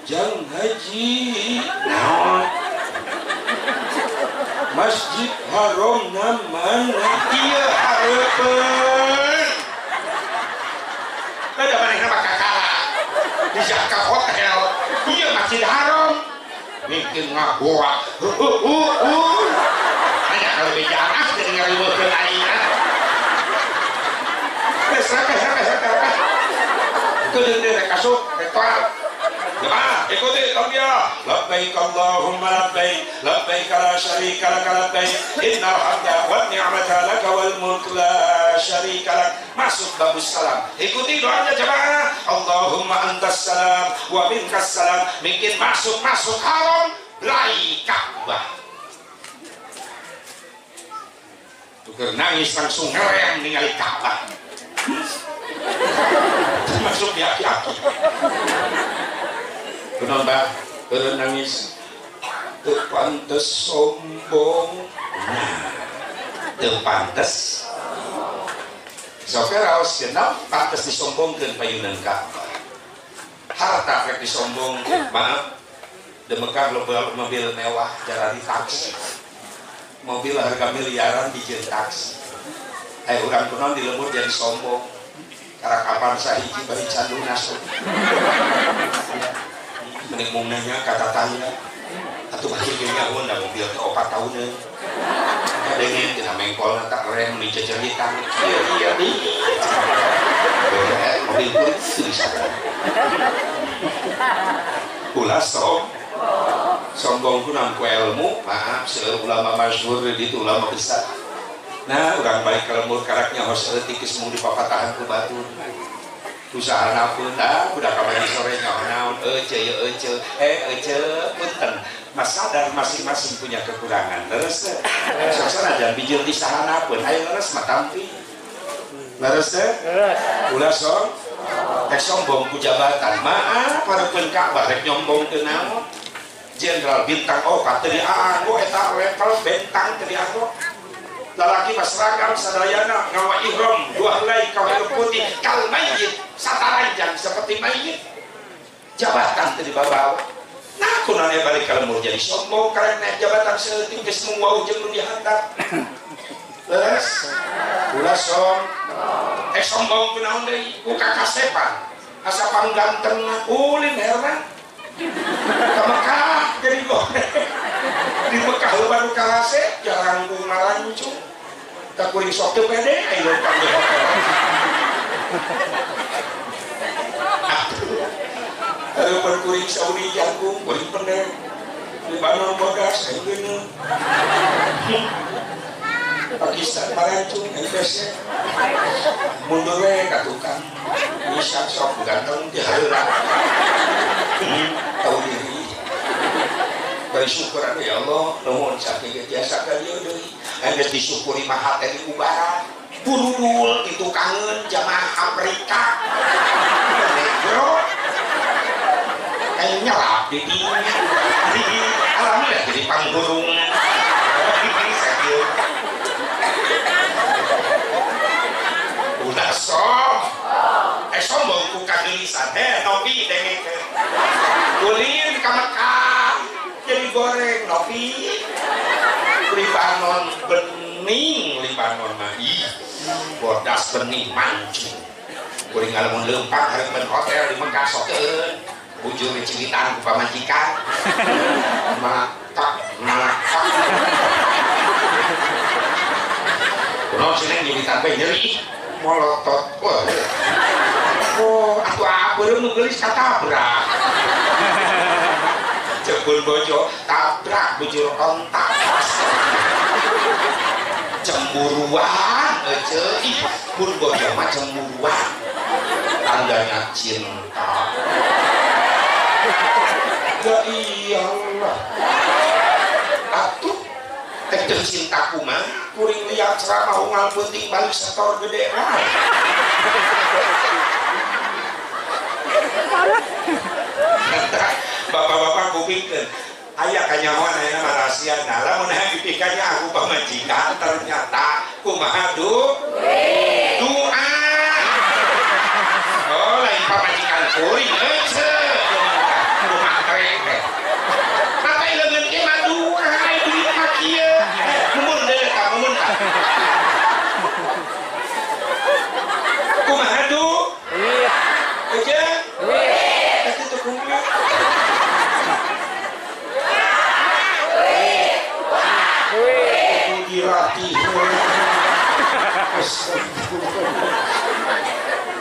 Jang haji. Naon? Masjid Haram na mana? Ieu hareupeun. Ada manehna mah kakara. Di Jaka Hotel. Ieu Masjid Haram. Mungkin ngagoa. Hanya kalau bejaan ah jadi ngariweukeun aing. Geus rek rek rek rek. Kedeung deui rek asup rek toat. Jemaah, ikuti talbiyah. Labbaik Allahumma labbaik, labbaik la syarika lak labbaik, innal hamda wan ni'mata laka wal mulk la syarika lak. Masuk babus salam. Ikuti doanya jemaah. Allahumma antas salam wa minkas salam. Mungkin masuk-masuk haram belai Ka'bah. Tuker nangis langsung ngerem ningali Ka'bah. Masuk di aki-aki. Kunaon bah, keur nangis teu pantes sombong. Nah, teu pantes. Sok raos genap pantes disombongkeun payunan Ka'bah. Harta rek disombongkeun, maaf. Di Mekah loba mobil mewah jarari taksi. Mobil harga miliaran dijieun taksi. Aya urang kunaon di lembur jadi sombong. Karak kapan sahiji bari candu nasuk. Mending mung nanya kata tanya atuh makin ge nyaho da mobil teh 4 tahuneun. Kadengin tina mengkolna tak rem di jejeritan. Ieu ieu ieu. Mobil kuring teu bisa. Ulah sok sombong ku naon ku ilmu, maaf seueur ulama masyhur di ditu ulama besar. Nah, urang balik ka lembur karaknya hos leutik geus mung dipapatahan ku batur. Usaha pun dah, udah kamari sore nyaho naon, ece ya ece, ece punten. Mas sadar masing-masing punya kekurangan. Leres teh. Sok sanajan bijil di sahana pun, ayo leres mah tampi. Leres teh? Leres. Ulah sok. Rek sombong ku jabatan. Maaf hareupeun Ka'bah rek nyombong teu naon. Jenderal bintang opat teu dianggo eta level bentang teu dianggo. Lalaki mah seragam sadayana ngawa ihram dua helai kain putih kal mayyit sataranjang seperti mayit. Jabatan teu dibawa. Nah kunaon balik ka lembur jadi sombong karena naik jabatan saeutik geus mung wau jeung nu dihandap. Leres. Ulah som. Sombong kunaon deui ku kakasepan. Asa pangganteng ulin herna. Ka Mekah jadi goreng. Di Mekah loba nu karase jarang ku ngarancung. Tak kuring sok teu pede aya leumpang di hotel. Hareupeun kuring Saudi jangkung, kuring pendek. Di Bandung bodas aya geuneuh. Pakistan marancung NPC. Mundur we ka tukang. Bisa sok ganteng di hareurang. Tahu diri. Bersyukur ya Allah, nuhun sakieu jasa ka dieu deui. Geus disyukuri mah hate diubaran. Burudul itu kangen jamaah Afrika. Negro. Kayak nyelap di dinya. Alhamdulillah jadi panggurungan. Sakieu. Ulah som. Sombong ku kageulisan heh nopi dengekeun. Ulin ka Mekah jadi goreng nopi. Libanon bening Libanon mah ih bodas bening mancung. Kuring ngalamun leumpang hareupeun hotel di Mekah sokeun. Bujur diciritan ku pamajikan. Maka maka. Kunaon sih neng nyiritan bae nyeri molotot. Wah. Oh, atuh apeureum nu geulis katabrak. Jebul bojo tabrak bujur ontak. Cemburuan ece ih pun bojo mah cemburuan. Tandanya cinta. Ya iyalah. Atuh teh cinta kumaha kuring liat ceramah unggal penting balik setor gede wae. Bapak-bapak kupingkeun aya kanyahoan ayeuna mah rahasia nah lamun hayang dipikanya aku pamajikan ternyata kumaha du doa. Oh lain pamajikan kuring ece kumaha teh maka leungeun ge mah doa duit mah kieu mumun deui ka mumun ka kumaha du ece itu kumaha.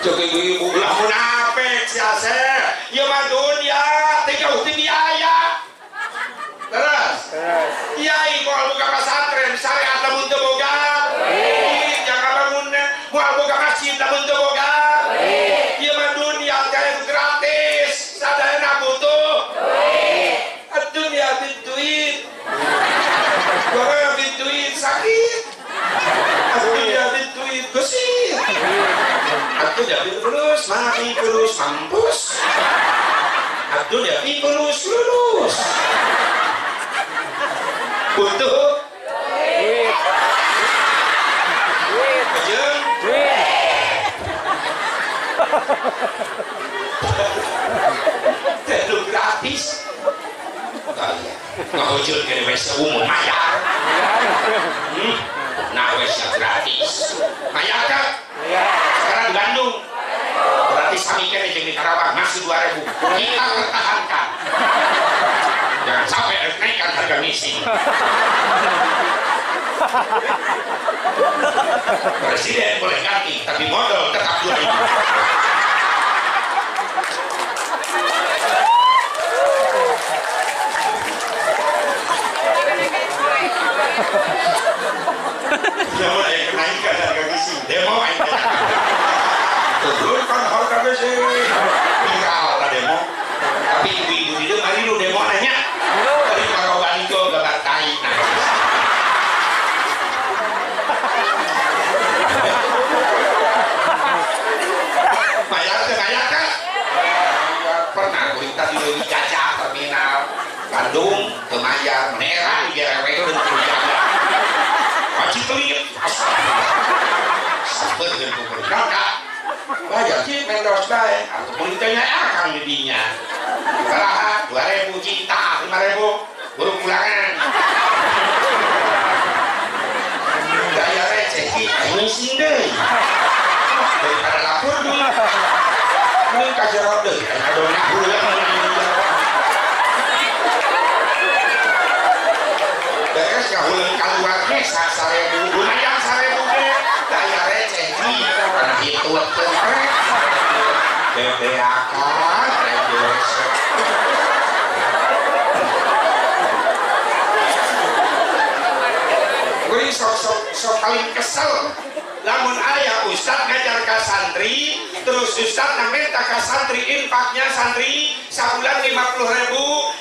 Cek ibu-ibu ulah munafik si Asep. Ieu mah dunya teh jauh ti biaya. Terus. Kiai moal buka pesantren syariat lamun teu boga. Duit jangan bangunna, moal boga masjid lamun teu boga. Ieu mah dunya teh gratis, sadayana butuh duit. Dunya duit. Barang duit sakit. Dunya duit bersih. Dunya fulus, mati fulus, mampus. Dunya fulus, lulus. Butuh duit. Duit. Duit. Teh gratis. Ngahujul ke WC umum mayar. Nah WC gratis. Mayar kan? Sekarang di Bandung. Berarti sami kene jeung di Karawang masih 2.000. Kita pertahankan. Jangan sampai naikkan harga misi. Presiden boleh ganti, tapi modal tetap 2.000. Ya mulai kenaikan harga misi, demo aja. Turunkan harga misi, viral lah demo. Tapi ibu-ibu itu mari lu demo nanya. Dari Marobanto gambar tai najis. Bayar ke bayar kan? Pernah kuring tadi leuwih jajah terminal Bandung ke Mayar menera digerewekeun ku jaga. Wajib telit. Sampeun jeung kuring kakak. Bayar sih mendos bae atuh kuring teh akang di dinya. Sabaraha 2.000 cinta 5.000 buru pulangan. Daya receh ki ngising deui. Daripada lapor duit. Mending ka jero deui adona ulah. Beres kahuleun kaluar ge 1.000 lumayan 1.000 ge daya receh ki kana hitut teh. Bebeakan rejes. Kuring sok paling kesel Lamun aya ustad ngajar ka santri, terus ustad minta ka santri infaknya santri sabulan 50.000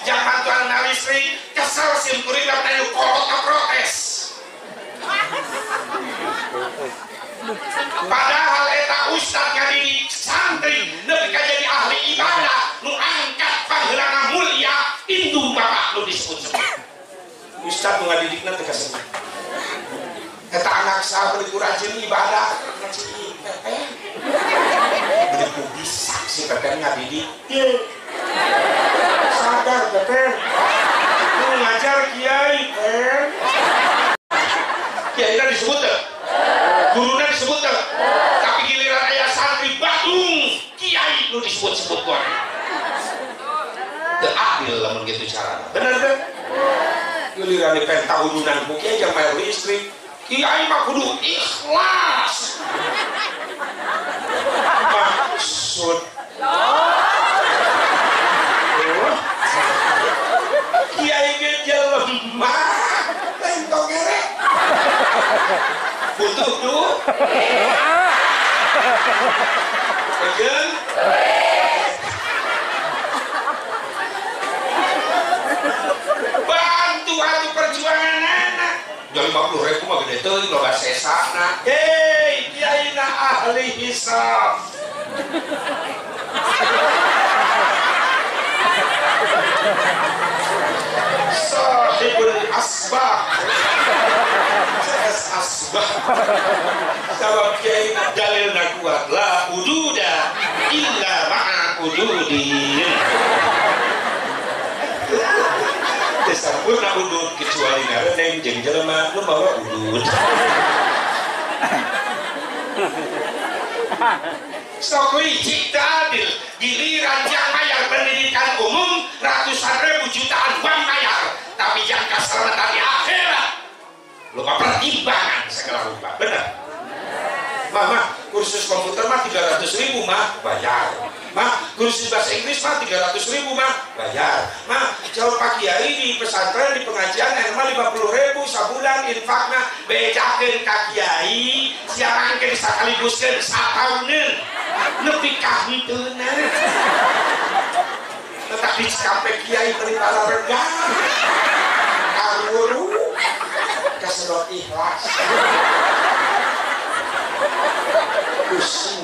jang bantuan listrik, kesel simkuring lamun anu kolot protes. Padahal eta ustad ngadidik santri nepi ka jadi ahli ibadah nu angkat pangheulana mulia indung bapak nu disebut-sebut. Ustad nu ngadidikna teu kasebat. Eta anak saha beuki rajin ibadah ngaji Pepen. Beuki bisa si Pepen ngadidik. Sadar Pepen. Nu ngajar kiai Pen. Kiai disebut teu? Guruna disebut teu? Tapi giliran aya santri Badung, kiai nu disebut-sebut goreng. Teu adil lamun kitu carana. Bener teu? Giliran dipenta udunan ku kiai jang bayar listrik. Kiai mah kudu ikhlas. Maksud kiai ge jelema lain tong gerek. Butuh du. Ejeun. Bantu atuh perjuangan anak. 50.000 mah gede teuing loba sesana. Hei, kiai na ahli hisab. Sahibul asbah. CS asbah. Sabab kiai na dalilna kuat la ududa illa ma'a ududin. Sampurna udud kecuali ngareneng jeung jelema nu mawa udud. Sok licik teu adil, giliran jang bayar pendidikan umum ratusan ribu jutaan uang bayar, tapi jang kaselamatan di akhirat lupa pertimbangan segala rupa. Bener? Mah, kursus komputer mah 300.000 mah bayar. Mah, kursus bahasa Inggris mah 300.000 mah bayar. Mah, jauh Pak Kiai di pesantren di pengajian mah 50.000 sabulan infakna bejakeun ka kiai siapa engke sakaliguskeun satauneun nepi ka henteuna. Tetap di Cikampek kiai beli balaregang. Karuru kasedot ikhlas. Pusing.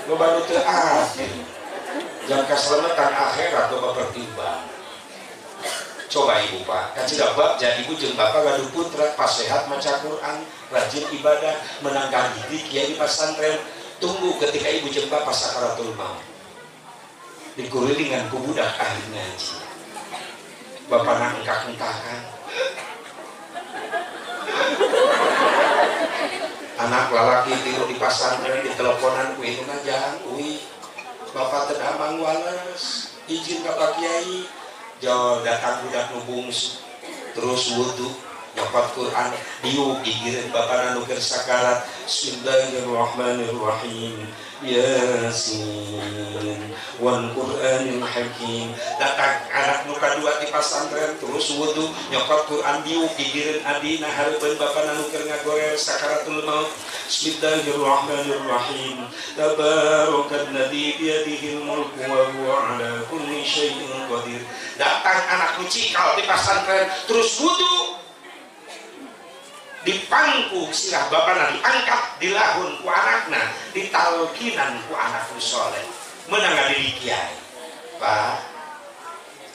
Loba nu teu adil. Jang kaselamatan akhirat loba pertimbang. Coba ibu pak, kacida bab jadi ibu jeung bapak gaduh putra pas sehat maca Quran, rajin ibadah, menangkan didik kiai di pesantren. Tunggu ketika ibu jeung bapak sakaratul maut. Dikurilingan ku budak ahli ngaji. Bapak nangkak-engkakan. Anak lalaki tiru di pesantren di teleponan ku indungna jang uwi bapak teu damang wales izin ka Pak Kiai jauh datang budak nu bungsu terus wudu nyokot Quran diuk gigireun bapana nu keur sakarat. Bismillahirrahmanirrahim. Yasin wal Qur'anil Hakim. Datang anak nu kadua di pesantren terus wudu nyokot Quran diuk gigireun adina hareupeun bapana nu keur ngagorer sakaratul maut. Bismillahirrahmanirrahim. Tabarakalladzi biyadihil mulku wa huwa ala kulli syai'in qadir. Datang anak nu cikal di pesantren terus wudu dipangku sirah bapana diangkat dilahun ku anakna ditalkinan ku anak nu soleh menang ngadidik kiai. Pak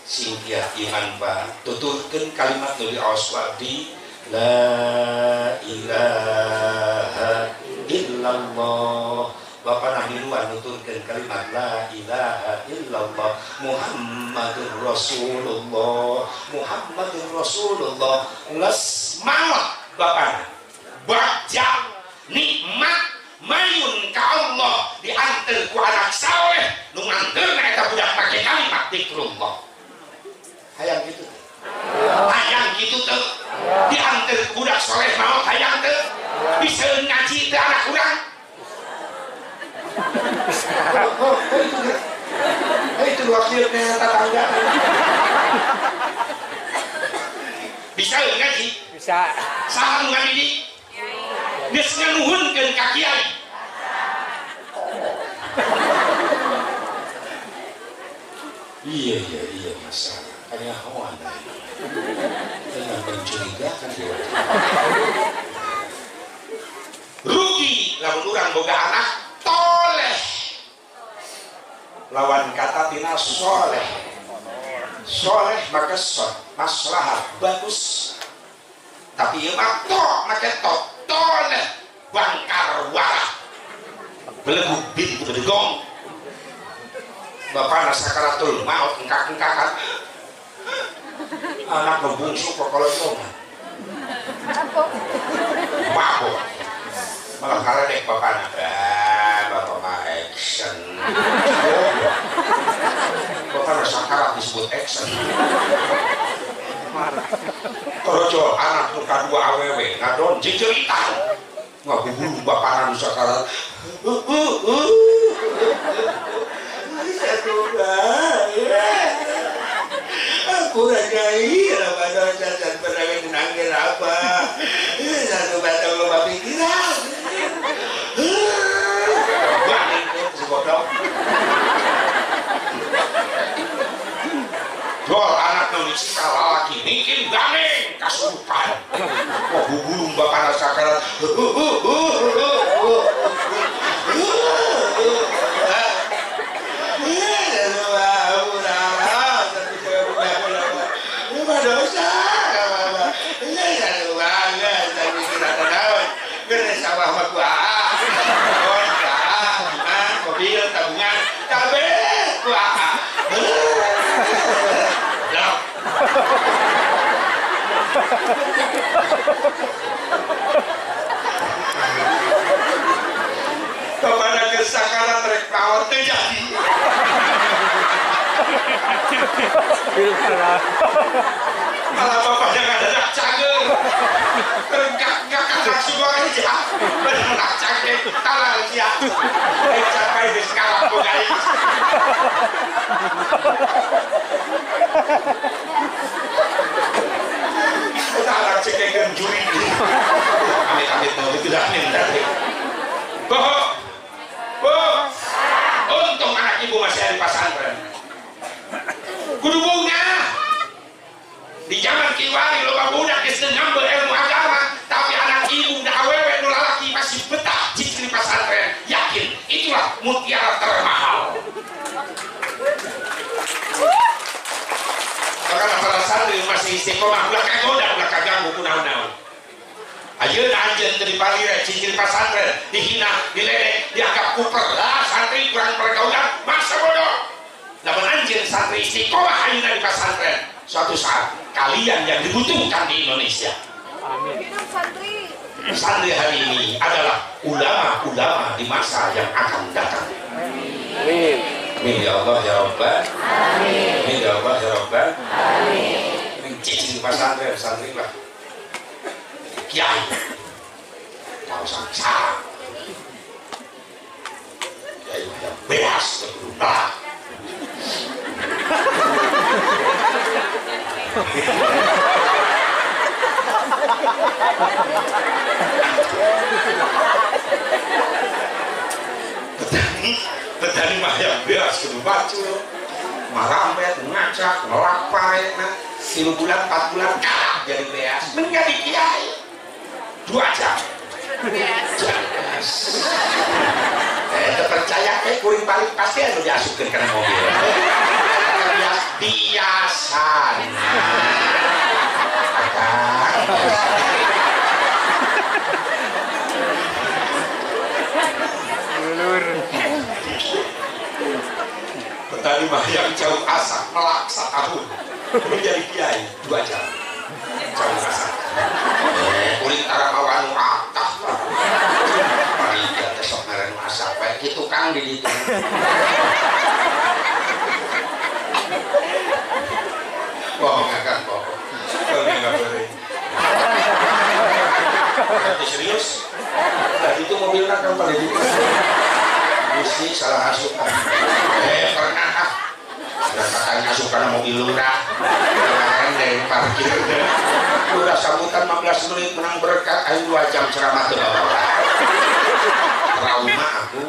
sing kiat iman Pak tuturkeun kalimat nu diaos abdi la ilaha illallah. Bapana miluan nuturkeun kalimat la ilaha illallah Muhammadur Rasulullah Muhammadur Rasulullah. Geus maot bapana bagja nikmat mayun ka Allah dianter ku anak saleh nu nganterna eta budak make kalimat zikrullah. Hayang kitu teh, hayang kitu teh dianter ku budak soleh maot hayang teh bisa ngaji teh anak urang. Oh, itu wakilnya tetangga. Bisa ngaji? Bisa. Saha nu ngadidik? Geus nganuhunkeun ka kiai. Iya masalah. Kanyahoan. Dengan mencurigakan dia. Rugi lamun urang boga anak toleh. Lawan kata tina soleh. Soleh maka sol, maslahat bagus. Tapi ieu mah to make to, toleh bangkar warah. Belegu bin bedegong. Bapak sakaratul maut engkak-engkakan. Anak ngebungsu kokoloyongan. Mabok. Malah karedek bapakna. Bapak mah action. Bapak sakarat disebut action. Torojo anak nu kadua awewe ngadon jejeritan. Ngabubulu bapakna nu sakarat. Aku ragai Ramadan dan pernah menangis apa satu batang lupa pikiran balik si bodoh jual anak nulis laki mungkin ganing kasurupan wah bubulung bapak sakarat kepada kesakaran rek mawar teu jadi. Malah bapaknya ngadadak cager. Terengkak-ngakak langsung aja. Benar cager talal sia. Capai geus kalah boga. Eta anak cekekeun juri. Amit-amit mau tidak minta. Bohong. Bu, untung anak ibu masih ada di pesantren. Kudu bunga. Di zaman kiwari loba budak geus ngambil ilmu agama, tapi anak ibu da awewe nu lalaki masih betah cicing di pesantren. Yakin itulah mutiara termahal. Bahkan para santri masih istiqomah ulah kagoda ulah kaganggu ku naon-naon. Ayeuna anjeun teu dipalire cicing di pesantren, dihina, diledek, dianggap kuper. Lah santri kurang pergaulan, masa bodoh. Lamun anjeun santri istiqomah ayeuna di pesantren, suatu saat kalian yang dibutuhkan di Indonesia. Amin. Hidup santri. Santri hari ini adalah ulama-ulama di masa yang akan datang. Amin. Amin ya Allah ya Rabbal. Amin. Amin ya Allah ya Rabbal. Amin. Cicing di pesantren, santri lah. Kiai. Kau sangsara. Kiai yang beas berubah. Petani mah yang beas kudu bacul, marambet, ngacak, ngelak pare, nah, 3 bulan, 4 bulan kalah jadi beas, menjadi kiai 2 jam. Terpercaya kuring balik pasti anu diasupkeun kana mobil. Biasana. Petani mah yang jauh asak melak satahun menjadi kiai 2 jam. Jauh asak. Kuring tara mawa nu atah. Panitia teh sok ngaran asak bae kitu Kang di ditu. Wah, ngakak kok. Kalau nggak boleh. Nanti serius. Tadi itu mobilnya kan paling itu. Mesti salah asupan. Pernah ah. Ada katanya asupan mobil lurah. Kemarin dari parkir. Udah sambutan 15 menit menang berkat aing 2 jam ceramah teu bawa. Trauma aku.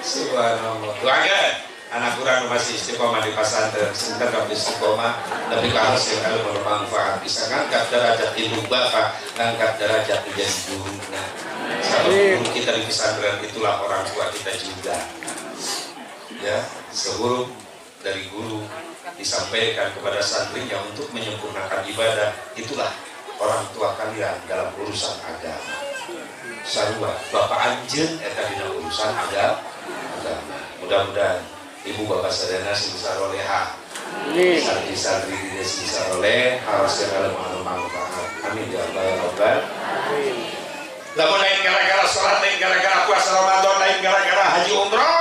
Subhanallah. Doakan anak kurang masih istiqomah di pesantren, tetap istiqomah, tapi kalau sekali bermanfaat bisa ngangkat derajat ibu bapak, ngangkat derajat menjadi guru. Nah, kalau guru kita di pesantren itulah orang tua kita juga. Ya, sehuruf dari guru disampaikan kepada santrinya untuk menyempurnakan ibadah, itulah orang tua kalian dalam urusan agama. Sarua bapak anjeun eta dina urusan agama. Mudah-mudahan ibu bapak sadayana sing saroleha, santri-santri di sing saroleh, harus segala manfaat. Amin ya rabbal alamin. Lamun lain gara-gara sholat, lain gara-gara puasa Ramadan, lain gara-gara haji umroh,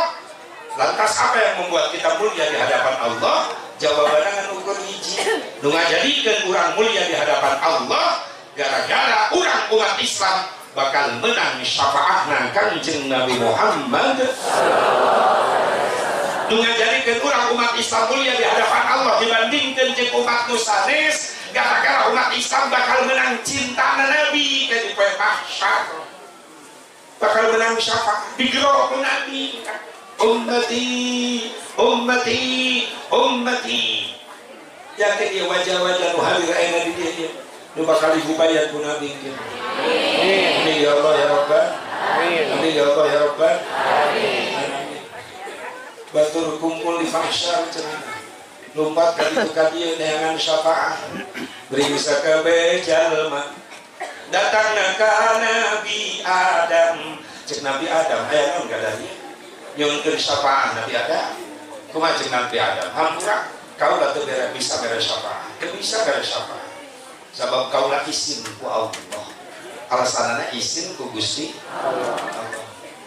lantas apa yang membuat kita mulia di hadapan Allah? Jawabannya kan ukur hiji. Nu ngajadikeun urang mulia di hadapan Allah gara-gara urang umat Islam bakal menang syafaatna Kangjeng Nabi Muhammad. Nu ngajadikeun urang umat Islam mulia di hadapan Allah dibandingkeun jeung umat nu sanes, gara-gara umat Islam bakal menang cinta Nabi ke di poe mahsyar. Bakal menang syafaat digerok ku Nabi. Ummati, ummati, ummati. Yakin dia wajah-wajah nu hadir ayeuna di dieu. Nu bakal dihubayat ku Nabi kieu. Amin ya Allah ya Rabbal. Amin ya Allah ya Rabbal. Amin. Batur kumpul di mahsyar cenah. Lompat ka ditu ka dieu neangan syafaat. Beri sakabeh jalma. Datangna ka Nabi Adam. Cek Nabi Adam aya naon ka dieu? Nyungkeun syafaat Nabi Adam. Kumaha cek Nabi Adam? Hampura kaula teu bisa bere syafaat. Teu bisa bere syafaat. Sabab kaula izin ku Allah. Alasanana izin ku Gusti Allah.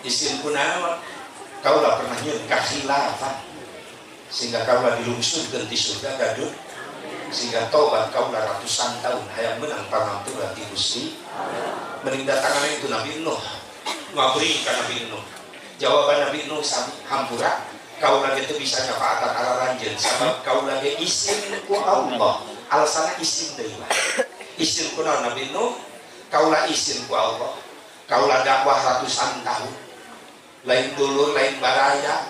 Izin ku naon? Kaula pernah nyieun kakhilafan sehingga kaula dilungsurkeun ti surga gaduh, sehingga tobat kaula ratusan tahun hayang menang pangampura ti Gusti. Mending datangan itu Nabi Nuh. Ngabri ka Nabi Nuh. Jawaban Nabi Nuh sami, hampura kaula ge teu bisa nyafaatan araranjeun sabab kaula ge izin ku Allah. Alasanna izin deui mah. Izin ku naon Nabi Nuh? Kaula izin ku Allah. Kaula dakwah ratusan tahun. Lain dulur, lain baraya,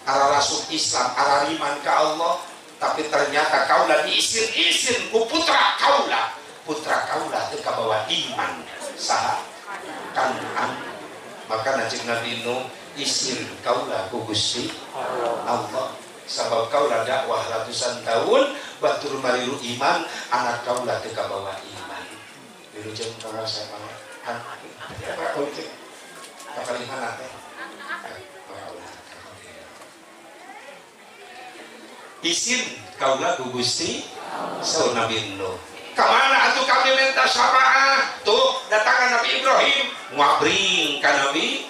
arah rasuk Islam, arah iman ke Allah, tapi ternyata kaula diizin-izin ku putra kaula. Putra kaula teu kabawa iman saha Kan'an. Maka cek Nabi Nuh, izin kaula ku Gusti Allah. Sabab kaula dakwah ratusan tahun, batur marilu iman, anak kaula teu kabawa iman. Wilujeng pangarsa pangan. Apa wilujeng? Kakalihana teh. Izin kaula ku Gusti saur Nabi Nuh. Kamana atuh kami minta syafaat? Tuh datangan Nabi Ibrahim ngabring ka Nabi.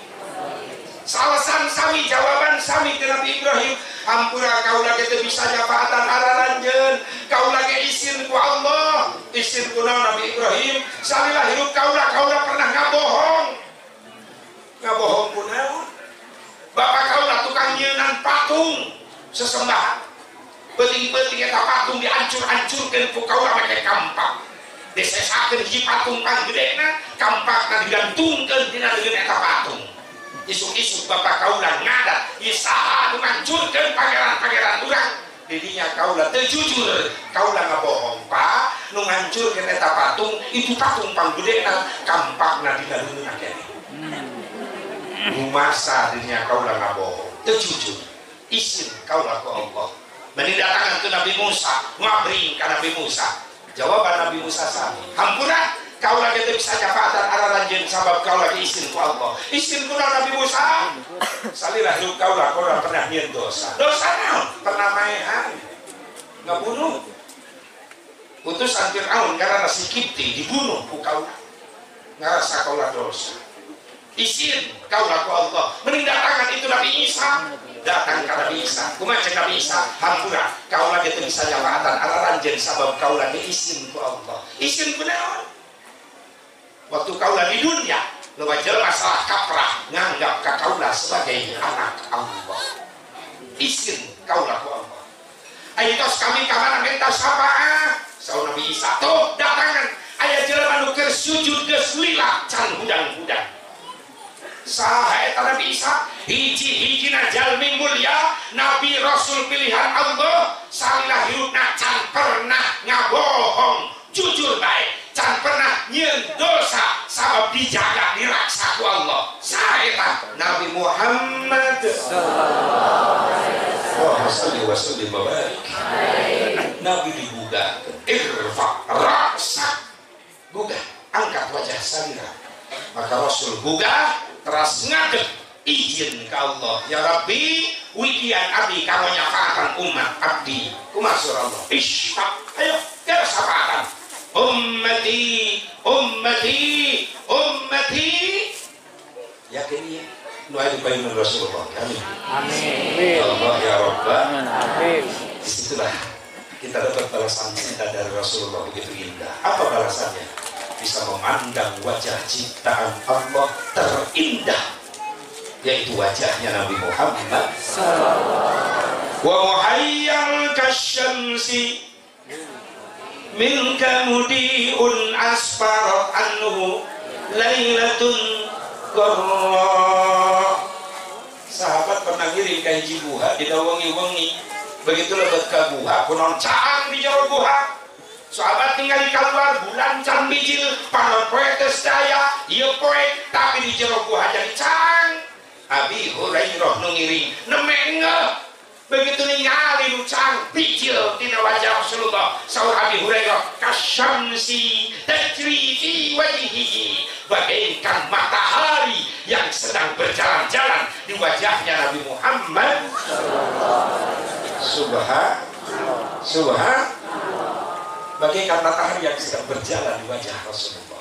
Alasan sami, jawaban sami ke Nabi Ibrahim. Hampura kaula ge teu bisa nyafaatan araranjeun. Kaula ge izin ku Allah. Izin ku Nabi Ibrahim. Salila hirup kaula, kaula pernah ngabohong. Ngabohong ku naon? Bapak kaula tukang nyeunan patung sesembahan. Peuting-peuting eta patung diancur-ancurkeun ku kaula make kampak. Disesakeun hiji patung panggedena, kampakna digantungkeun dina leungeun eta patung. Isuk-isuk bapak kaula ngadat, ieu saha nu ngancurkeun pangeran-pangeran urang? Didinya kaula teu jujur, kaula ngabohong, Pak. Nu ngancurkeun eta patung, itu patung panggedena, kampakna dina leungeun keneh. Rumasa didinya kaula ngabohong, teu jujur. Izin kaula ku Allah. Mending datangan tu Nabi Musa, ngabring ka Nabi Musa. Jawaban Nabi Musa sami, hampura kaula ge teu bisa nyafaatan araranjeun sabab kaula ge izin ku Allah. Izin ku Nabi Musa, salila hirup kaula kaula pernah nyieun dosa. Dosa naon? Pernah maehan, ngabunuh. Utusan Fir'aun karena si Kipti dibunuh ku kaula. Ngarasa kaula dosa. Izin kaula ku Allah. Mending datangan itu Nabi Isa. Datang ka Nabi Isa, kumaha cek Nabi Isa? Hampura kaula ge teu bisa nyafaatan araranjeun sabab kaula ge izin ku Allah. Izin ku naon? Waktu kaula di dunia, loba jelema salah kaprah nganggap ka kaula sebagai anak Allah. Izin kaula ku Allah. Ayo tos kami ka mana minta syafaat? Saur Nabi Isa, tuh datangan aya jelema nu keur sujud geus lila can hudang-hudang. Saha eta Nabi Isa? Hiji-hijina jalmi mulya, nabi rasul pilihan Allah, salila hirupna can pernah ngabohong, jujur bae, can pernah nyieun dosa sabab dijaga diraksa ku Allah. Saha eta? Nabi Muhammad sallallahu alaihi wasallam. Nabi digugah, irfa ra'sak, gugah, angkat wajah salira. Maka Rasul gugah, teras ngadeg, izin ke Allah, ya Rabbi, widian abdi kanggo nyafaatan umat abdi. Kumaha surah Allah? Ishtaq, ayo keur syafaatan. Ummati, ummati, ummati. Yakin ya? Nu aya di payun Rasulullah. Amin. Amin. Allah ya Rabbah. Amin. Disitulah kita dapat balasan cinta dari Rasulullah begitu indah. Apa balasannya? Bisa memandang wajah ciptaan Allah terindah, yaitu wajahnya Nabi Muhammad. Wa muhayyal kasyamsi minka mudiun asfarat anhu lailatun qurra. Sahabat pernah ngiring ka hiji buha dina wengi-wengi. Begitu lebet ka buha kunaon caang di jero buha. Sahabat ningali keluar bulan can bijil, panon poe geus daya, ieu poe tapi di jero buha jadi caang. Abi Hurairah nu ngiring neme ngeuh. Begitu ningali nu caang bijil tina wajah Rasulullah. Saur Abi Hurairah kasyamsi tajri fi wajhihi, bagaikan matahari yang sedang berjalan-jalan di wajahnya Nabi Muhammad. Subhan, subhan, bagaikan matahari yang sedang berjalan di wajah Rasulullah.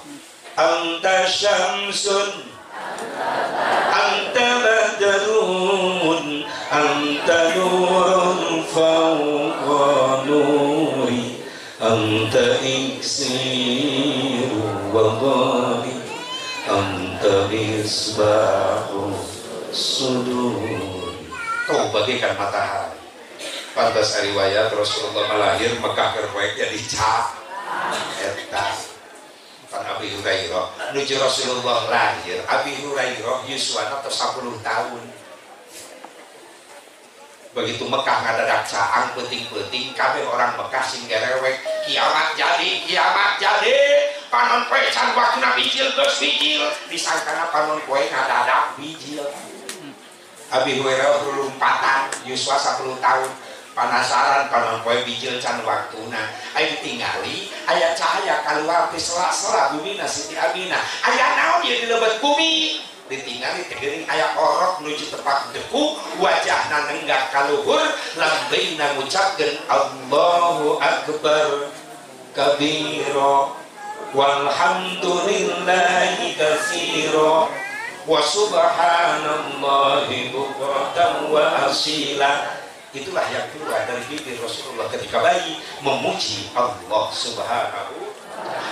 Anta syamsun, anta badrun, anta nurun fawqa nuri, anta iksiru wa dhali, anta misbahu sudur. Kau bagaikan matahari. Pantas riwayat Rasulullah lahir Mekah keur poek jadi cak eta. Pan Abi Hurairah nuju Rasulullah lahir, Abi Hurairah yuswana tos 10 tahun. Begitu Mekah ngadadak caang peuting-peuting kabeh orang Mekah sing gerewek, kiamat jadi, kiamat jadi. Panon poe can waktuna bijil geus bijil, disangkana panon poe ngadadak bijil. Abi Hurairah lompatan yuswa 10 tahun. Panasaran panon poe bijil can waktuna. Aya ditingali aya cahaya kaluar ti sela-sela bumina Siti Aminah. Aya naon ieu di lebet bumi? Ditingali teh geuning aya orok nuju tepak deku, wajahna nenggak ka luhur, lambeyna ngucapkeun Allahu akbar kabira walhamdulillahi katsira wa subhanallahi bukratan wa asila. Itulah yang keluar dari bibir Rasulullah ketika bayi memuji Allah Subhanahu.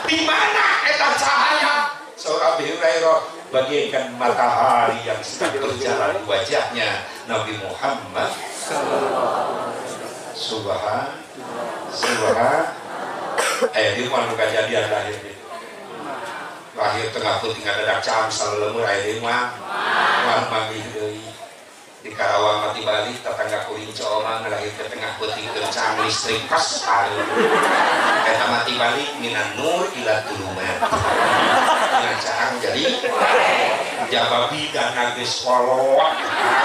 Di mana eta cahaya? Saur Abi Hurairah bagaikan matahari yang sedang berjalan di wajahnya Nabi Muhammad. Subhan, subhan. Aya di mana kejadian lahir gitu. Lahir tengah peuting ngadadak caang salelemur aya deui mah. Moal manggih deui. Di Karawang mati balik tetangga kuring cooma ngelahir ke tengah peuting kencang listrik pas paru. Eta mati balik minan nur ila tulumat. Caang jadi jaba bidan geus kolot,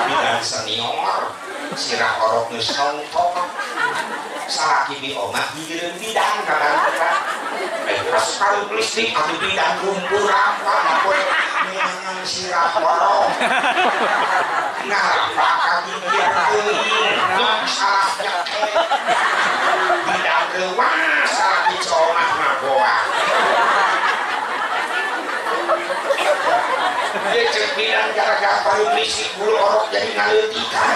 bidan senior, sirah orok geus nongtok. Salaki bi omah gigireun bidang kadang-kadang. Pas paru listrik atuh bidang lumpur apa poe neangan sirah orok. Ngarapa kami teuing salahnya bidang leuwas salaki coomah mah boa. Dia cek bilang gara-gara paru listrik bulu orok jadi ngaleutikan.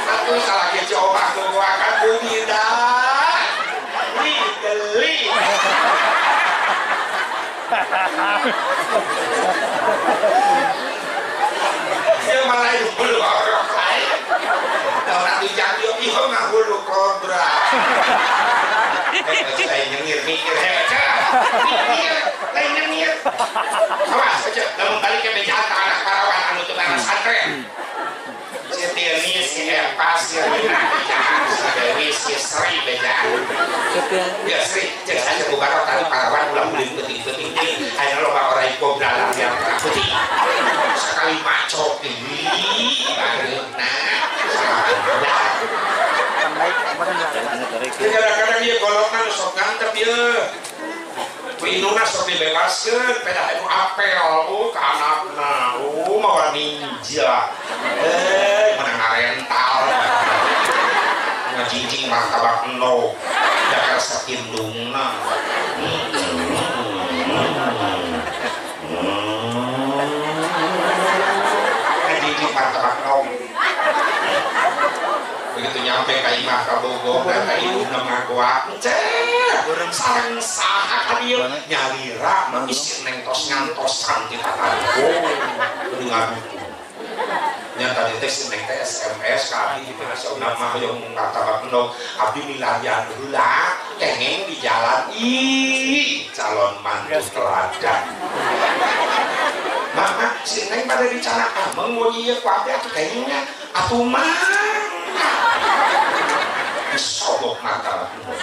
Atuh salaki coomah boa kan bumi dah. Li geli. Ieu mah hulu kobra. Lain nyengir mikir mikir lain nyengir. Awas aja lamun balik ke meja ka anak parawan anu teu pesantren. Setianis si pasir bejaan, si Dewi si Sri bejaan. Ya Sri, cek saja bubarok tadi parawan ulah ulin peuting-peuting teuing. Aya loba orai kobra larian peuting. Sekali macok ih bareuna. Kadang-kadang ieu golongan sok ngantep ieu. Ku indungna sok dibebaskeun, pedah anu apel, ka anakna, mawa ninja. Menang ngarental. Ngajingjing martabak endog. Da karesep indungna. Ngajingjing martabak endog. Begitu nyampe ka imah ka Bogor, ka indungna ngagoak. Sareng saha ka dieu nyalira mah isi neng tos ngantosan ti tatanggo. Kudu ngabutuh. Nya tadi teh si neng teh SMS ka abdi di sauna mah hoyong martabak endog, abdi milarian heula kengeng di jalan. Ih, calon mantu teladan. Mama si neng pada dicana ameng mun ieu ku abdi atuh kengengnya atuh mah. Disogok martabak endog.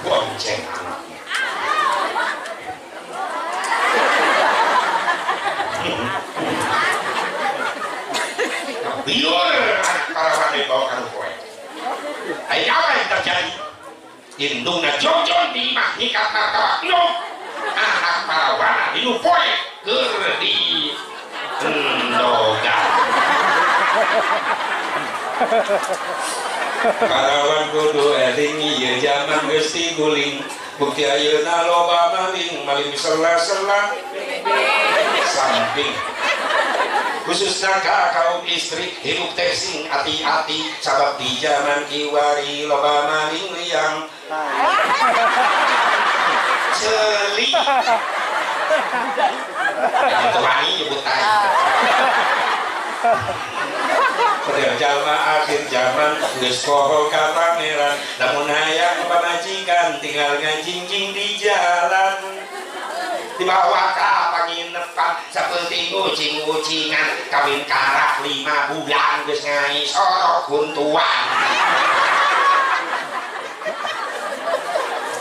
Bonceng anaknya. Biur anak parawan dibawa ka poe. Aya apa yang terjadi? Indungna jongjon di imah ngikat martabak endog. Anak parawan dinu poe keur di endogan. Parawan kudu eling ieu jaman geus diguling. Bukti ayeuna loba maling, maling sela-sela samping. Khususna ka kaum istri hidup teh sing ati-ati sabab di jaman kiwari loba maling liang ceuli. Yang wani nyebut tai. Pada jalma akhir zaman geus poho ka pangeran, lamun hayang pamajikan tinggal ngajingjing di jalan. Dibawa ka panginepan saperti ucing-ucingan, kawin karak 5 bulan geus ngai sorok huntuan.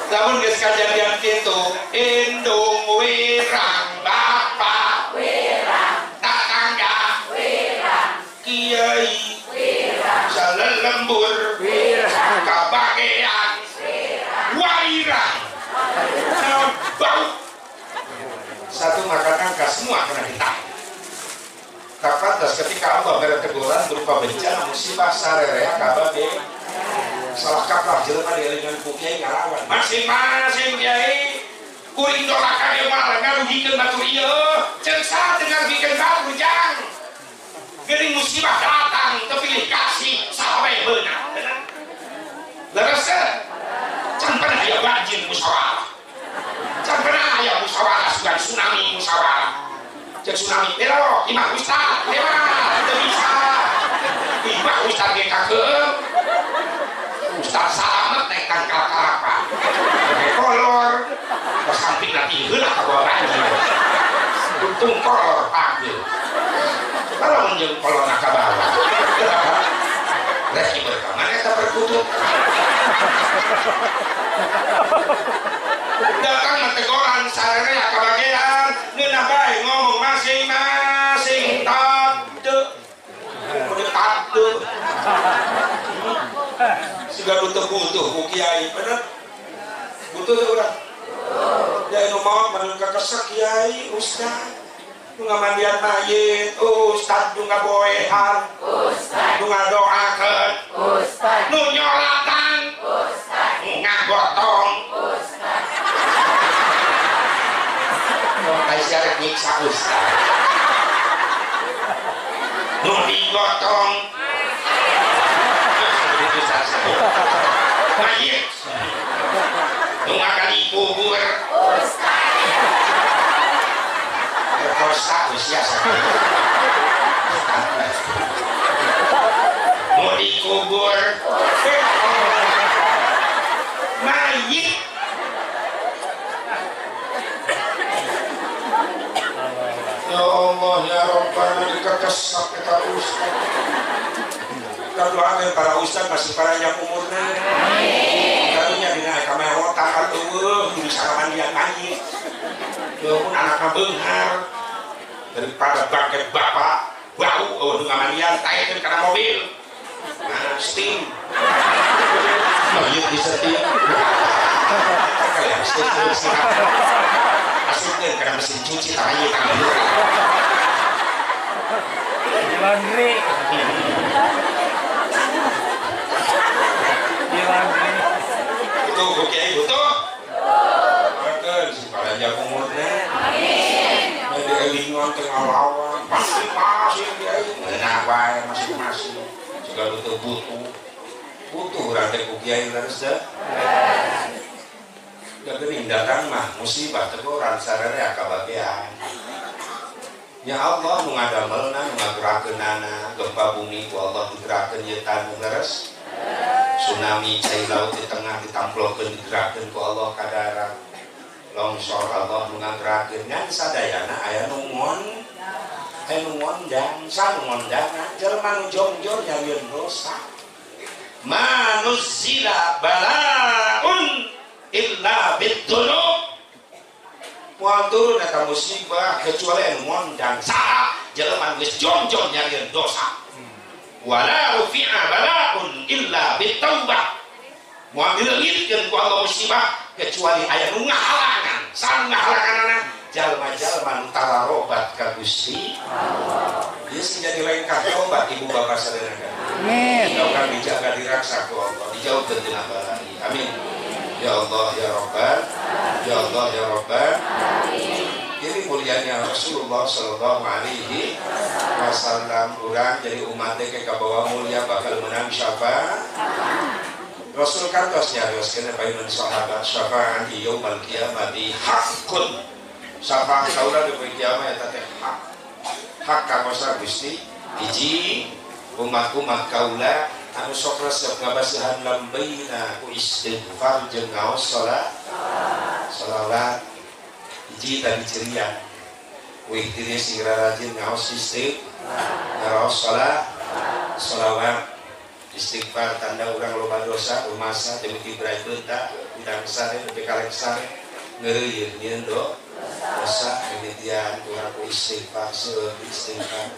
Lamun geus kajadian kitu, indung wirang bapa wirang tatangga wirang kiai wirang salelembur wirang kabagean wirang wairang bau. Satu makan angka semua kena kita. Tak pantas ketika Allah beri teguran berupa bencana musibah sarerea kababe. Salah kaprah jelema dielingan ku kiai ngalawan. Masing-masing kiai kuring doraka ieu mah ngarugikeun batur ieu. Ceuk saha teu ngarugikeun batur jang. Geuning musibah datang teu pilih kasih saha bae beunang. Leres teu? Can pernah aya banjir musyawarah. Can pernah aya musyawarah sugan tsunami musyawarah. Cek tsunami belo imah ustad lewat teu bisa. Imah ustad ge kakeum. Ustad salamet naik tangkal kalapa. Pakai kolor. Pas samping nanti heula ka bawa banjir. Untung kolor panggil. Kalau menjeung kolor ka bawah. Rek berkah mana eta perkutut. Datang metegoran sarerea kabagean ngeunah bae ngomong masing-masing tade. Kudu tade. Siga nu teu butuh ku kiai, bener? Butuh teu urang? Ya nu maot mah kakesek kiai, ustad. Nu ngamandian mayit, ustad, nu ngaboehan, ustad, nu ngadoakeun, ustad, nu nyolatan, ustad, nu ngagotong, ustad. Ai sia rek nyiksa ustad. Nu digotong. Mayit. Nu ngagali kubur, ustad. Perkosa usia sakit. Mau dikubur. Mayit. Ya Allah ya Rabbana dikekesak kita ustaz. Kita doakan para ustaz masih panjang umurna. Karunya dina kamerotan kan eueuh bisa mandian mayit. Walaupun anaknya beunghar daripada bangke bapak bau eueuh nu ngamandian taekeun kana mobil. Nah, steam. Mayit disetim. Kalian steam. Asupkeun kana mesin cuci tangannya tangan. Di laundry. Di laundry. Itu oke, betul. Makan sepanjang umurnya. Amin. Di elingan tengah lawan, pasti masih kiai. Nah, wae masih-masih. Jika lu teu butuh, butuh urang teh ku kiai leres teh. Da geuning datang mah musibah teguran sararea kabagean. Ya Allah nu ngadamelna nu ngagerakeunana gempa bumi ku Allah digerakkeun ieu tanu leres. Tsunami cai laut di tengah ditamplokeun digerakkeun ku Allah ka darat. Longsor Allah nu ngagerakeun ngan sadayana aya nu ngon aya nu ngondang sa nu ngondangan jelema nu jongjor nyarieun dosa. Manuzila balaun illa biddzunub. Moal turun eta musibah kecuali anu ngondang saha jelema geus jongjong nyarieun dosa. Wala rufi'a balaun illa bitaubah. Moal dileungitkeun ku Allah musibah kecuali aya nu ngahalangan. Saha ngahalanganana? Jalma-jalma nu tararobat ka Gusti Allah. Ieu sing jadi lengkah tobat ibu bapak sadayana. Amin. Mudah-mudahan dijaga diraksa ku Allah, dijauhkeun tina balai. Amin. Ya Allah ya Rabbal, ya Allah ya Rabbal. Ini mulianya Rasulullah Sallallahu Alaihi Wasallam. Urang jadi umat teh kabawa mulia bakal menang syafaat. Rasul kantos nyarioskeun payun sahabat syafaat di yaumil kiamati haqqun. Syafaat kaula di poe kiamat eta teh hak. Hak kakosa Gusti hiji umat-umat kaula anu sok resep ngabasihan lambeina ku istighfar jeung ngaos salat salawat hiji tadi ceria wih diri sing rajin ngaos istighfar ngaos salat salawat istighfar tanda urang loba dosa rumasa demi brai beunta bidang sare nepi ka sare ngeureuyeuh nyieun dosa demikian urang ku istighfar seueur istighfar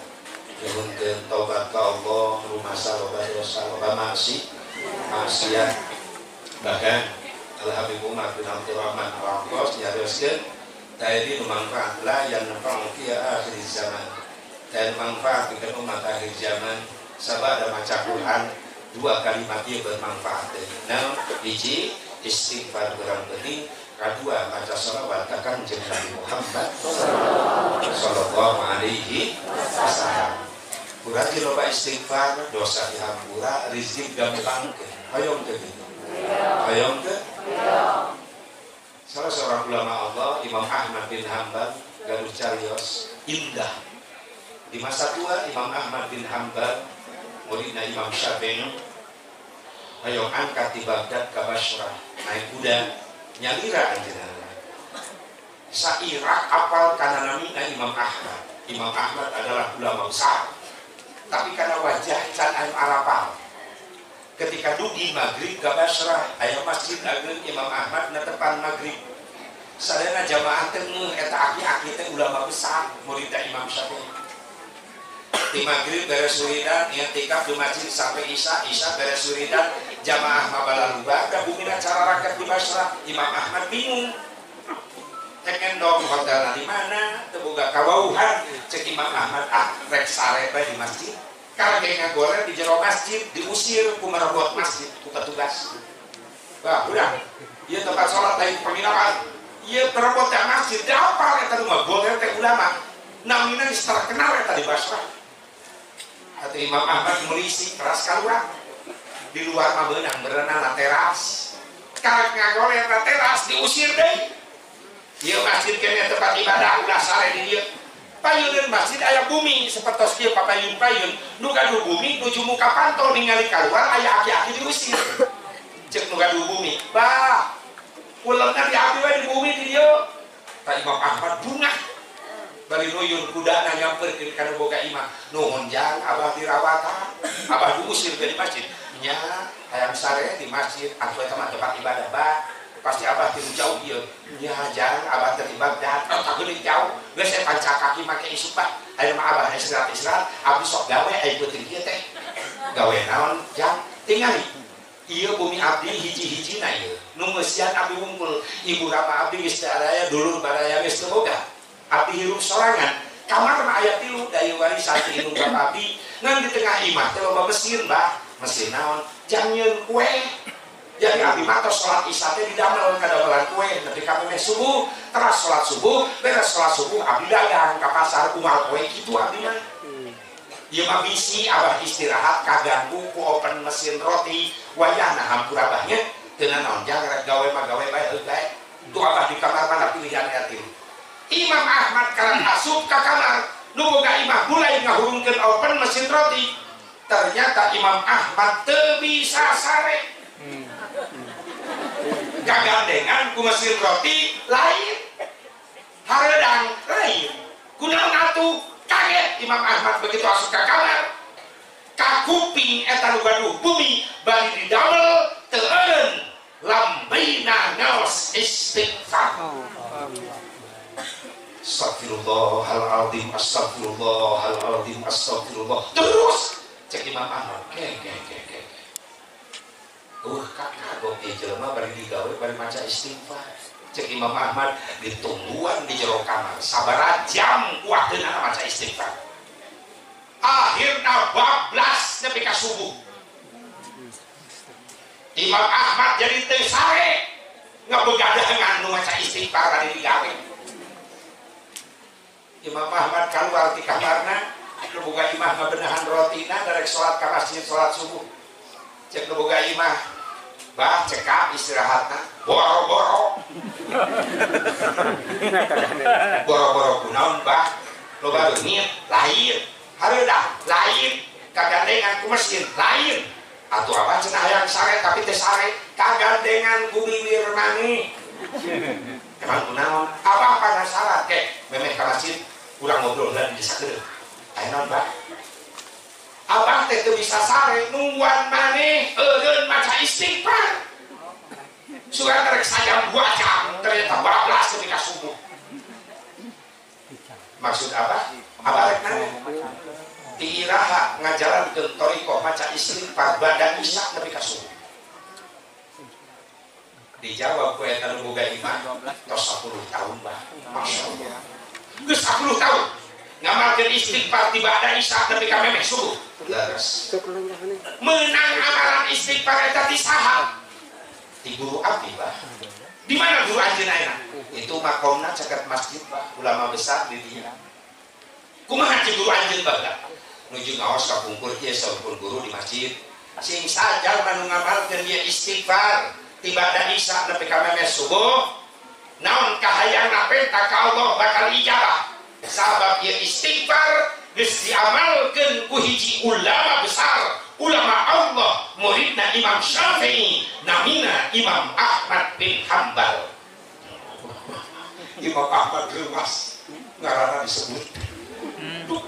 nyuhunkeun taubat ka Allah rumasa loba dosa loba maksiat bahkan Al Habib Umar bin Abdurrahman Al-Aqas nyarioskeun tadi nu mangfaat la yanfa'u fi akhir zaman dan manfaat pikeun umat akhir zaman sabada maca Quran dua kalimat ieu bermanfaat deui. Naon hiji istighfar berang penting, kadua maca shalawat ka Kanjeng Nabi Muhammad sallallahu alaihi wasallam. Kurang loba istighfar, dosa dihampura, rezeki gampang ke. Hoyong teu kitu. Hoyong teu? Salah seorang ulama Allah, Imam Ahmad bin Hanbal, gaduh carios indah. Di masa tua Imam Ahmad bin Hanbal, muridna Imam Syafi'i, hoyong angkat di Baghdad ka Basrah, naik kuda, nyalira anjeunna. Sa Irak apal kana namina Imam Ahmad. Imam Ahmad adalah ulama besar. Tapi karena wajah can anu arapal. Ketika dugi maghrib ke Basrah, aya masjid ageung Imam Ahmad netepan maghrib. Sadayana jamaah teh ngeuh eta aki-aki teh ulama besar, murid Imam Syafi'i. Di maghrib beres wiridan, i'tikaf di masjid sampai isya, isya beres wiridan, jamaah mabalaluba ka bumina cara rakyat di Basrah. Imam Ahmad bingung. Cek endong hotelna di mana, teu boga kawauhan. Cek Imam Ahmad, ah rek sare bae di masjid. Karek ngagoreng di jero masjid, diusir ku merebot masjid ku petugas. Wah, udah. Ieu tempat salat lain penginapan. Ieu perebot teh masjid, da apal eta nu ngagoler teh ulama. Namina geus terkenal eta di Basrah. Atuh Imam Ahmad mulisi keras kaluar. Di luar mah beunang berenang na teras. Karek ngagoler na teras diusir deui. Ieu masjid kene tempat ibadah ulah sare di dieu. Payuneun masjid aya bumi sapertos kieu papayun-payun nu gaduh bumi nuju muka panto ningali kaluar aya aki-aki diusir. Cek nu gaduh bumi, bah ulemna di abdi we di bumi di dieu. Ta Imam Ahmad bungah bari nuyun kudana nyamperkeun ka nu boga imah. Nuhun jang abah dirawatan, abah diusir dari masjid. Nya hayang sare di masjid atuh eta mah tempat ibadah bah. Pasti abah tilu jauh ieu. Nya jang abah terlibat dan tak geuning jauh. Geus saya panca kaki make isuk bah. Ayeuna mah abah istirahat-istirahat, abdi sok gawe aya peuting ieu teh. Gawe naon jang? Tingali. Ieu bumi abdi hiji-hijina ieu. Nu ngeusian abdi wungkul, ibu rama abdi geus teu araya, dulur baraya geus teu boga. Abdi hirup sorangan. Kamar mah aya tilu da ieu warisan ti indung bapa abdi. Ngan di tengah imah teh loba mesin bah. Mesin naon? Jang nyeun kue. Jadi abdi mah tos salat isya teh didamel kadamelan kue nepi ka memeh subuh, teras salat subuh, beres salat subuh abdi dagang ka pasar umal kue kitu abdi mah. Ieu mah bisi abah istirahat kaganggu ku open mesin roti wayahna hampura abahnya teu nanaon jang rek gawe mah gawe bae heuh bae. Tuh abah di kamar mana pilihan eta tilu. Imam Ahmad karang asup ka kamar nu boga imah mulai ngahurungkeun open mesin roti. Ternyata Imam Ahmad teu bisa sare. Gagandengan ku mesin roti lain, hareudang lain. Kunaon atuh? Kaget Imam Ahmad begitu asup ka kamar. Kakuping eta nu gaduh bumi bari didamel teu eureun lambina ngaos istighfar. Astagfirullahaladzim, astagfirullahaladzim, astagfirullah. Terus cek Imam Ahmad, ke ke ke ke. Kagok ieu jelema bari digawe bari maca istighfar. Cek Imam Ahmad ditungguan di jero kamar sabaraha jam kuateunana maca istighfar. Akhirna bablas nepi ka subuh. Imam Ahmad jadi teu sare ngabegadangan nu maca istighfar bari digawe. Imam Ahmad kaluar ti kamarna nu boga imah ngabenahan rotina darek salat ka masjid salat subuh. Cek nu boga imah bah cekap istirahatna boro-boro. Boro-boro kunaon bah loba leungit lain hareudah lain kagandengan ku mesin lain atuh abah cenah hayang sare tapi teu sare kagandengan ku bibir maneh. Emang kunaon abah penasaran ke memeh ka masjid urang ngobrol heula di desa keureuh aya naon bah. Abah teh teu bisa sare nungguan maneh eureun maca istighfar. Sugan rek sajam 2 jam ternyata bablas ketika subuh. Maksud abah? Abah rek nanya. Di iraha ngajarankeun thariqah maca istighfar badan isya nepi ka subuh. Dijawab ku eta nu boga imah tos 10 tahun bah. Masyaallah. Geus 10 tahun ngamalkeun istighfar ti ba'da isya nepi ka memeh subuh. Leres. Menang amalan istighfar eta ti saha? Ti guru abdi bah. Di mana guru anjeun ayeuna? Itu makomna caket masjid bah, ulama besar di dieu. Kumaha cek guru anjeun baheula? Nuju ngaos ka pungkur ieu sampun guru di masjid. Sing sajar manu ngamalkeun ieu istighfar ti ba'da isya nepi ka memeh subuh, naon kahayangna penta ka Allah bakal ijabah. Sabab ieu istighfar geus diamalkeun ku hiji ulama besar, ulama Allah, muridna Imam Syafi'i, namina Imam Ahmad bin Hanbal. Imam Ahmad reuwas ngaranna disebut. Duh.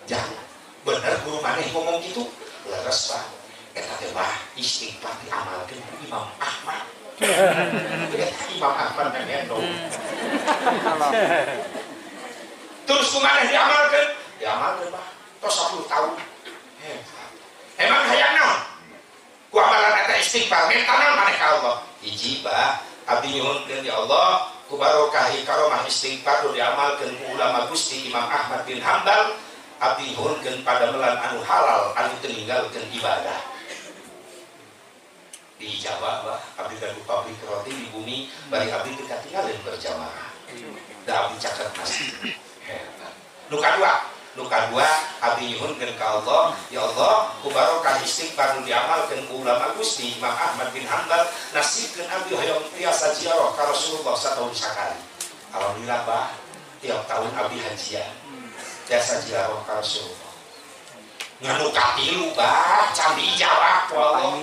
Jangan bener guru maneh ngomong kitu, leres bah. Eta teh bah istighfar diamalkeun ku Imam Ahmad. Eta Imam Ahmad ngendong. Terus kumaneh diamalkeun? Diamalkeun bah. Tos 10 tahun. Emang hayang naon? Ku amalan eta istighfar minta naon maneh ka Allah? Hiji bah, abdi nyuhunkeun ya Allah, ku barokahi karomah istighfar nu diamalkeun ku ulama Gusti Imam Ahmad bin Hanbal, abdi nyuhunkeun padamelan anu halal anu teu ninggalkeun ibadah. Dijawab bah, abdi gaduh pabrik roti di bumi, bari abdi teu katinggalin berjamaah. Da abdi caket masjid. Hebat. Nu kadua, Nu kadua abdi nyuhunkeun ka Allah, ya Allah, ku barokah istighfar nu diamalkeun ku ulama Gusti Imam Ahmad bin Hanbal, nasibkeun abdi hoyong tiasa ziarah ka Rasulullah satahun sakali. Alhamdulillah bah, Tiap tahun abdi hajian biasa ziarah ka Rasulullah. Nganu katilu bah can diijabah ku Allah.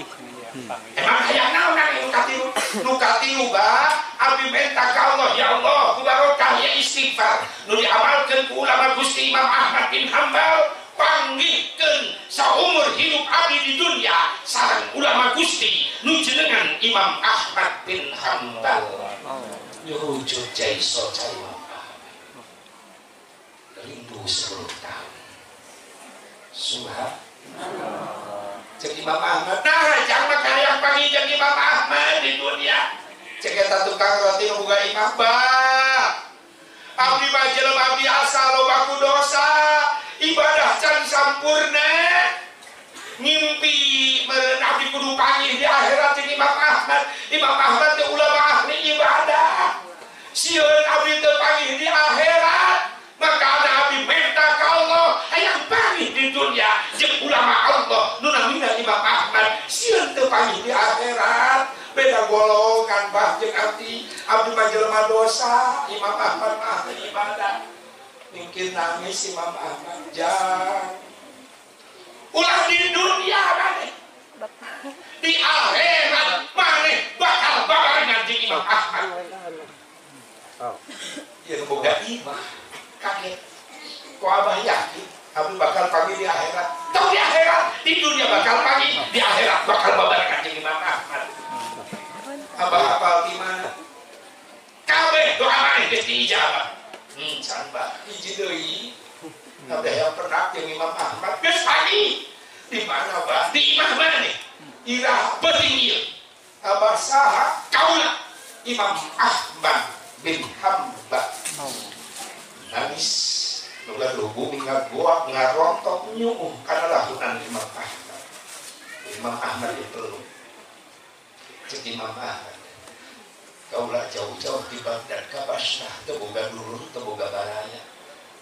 Emang hayang naon nu katilu? Nu katilu bah abdi minta ka Allah, ya Allah ku barokah ya istighfar nu diamalkeun ku ulama Gusti Imam Ahmad bin Hanbal, panggihkeun saumur hidup abdi di dunia sareng ulama Gusti nu jenengan Imam Ahmad bin Hanbal. Nyurujuk jaiso cai Imam Ahmad. Rindu 10 tahun. Subhanallah. Cek Imam Ahmad, nah jangan hayang panggih jeung Imam Ahmad di dunia. Cek eta tukang roti nu boga imah bah. Abdi mah jelema biasa loba ku dosa, ibadah can sampurna. Ngimpi meureun abdi kudu panggih di akhirat jeung Imam Ahmad. Imam Ahmad teh ulama ahli ibadah. Sieun abdi teu panggih di akhirat, maka ada abdi minta ka Allah hayang panggih di dunia jeung ulama Allah nu namina Imam Ahmad. Sieun teu panggih di akhirat, beda golongan bah jeung abdi. Abdi mah jelema dosa, Imam Ahmad mah ahli ibadah. Mungkin nangis Imam Ahmad, jang ulah di dunia maneh, di akhirat maneh bakal babarengan jeung Imam Ahmad. Ieu boga imah kaget. Ku abah yakin abdi bakal panggih di akhirat. Tong di akhirat, di dunia bakal panggih, di akhirat bakal babarengan jeung Imam Ahmad. Abah hafal di mana? Kabeh doa maneh geus diijabah. Can bah hiji deui. Abah yang pernah jeung Imam Ahmad geus panggih. Di mana bah? Di imah maneh. Irah peuting ieu. Abah saha? Kaula Imam Ahmad bin Hanbal. Nangis nular bumi ngagoak ngarontok nyuuh kana lahunan Imam Ahmad. Imam Ahmad dipeluk. Cek Imam Ahmad, kaulah jauh-jauh di Baghdad ka Basrah teu boga dulur teu boga baraya.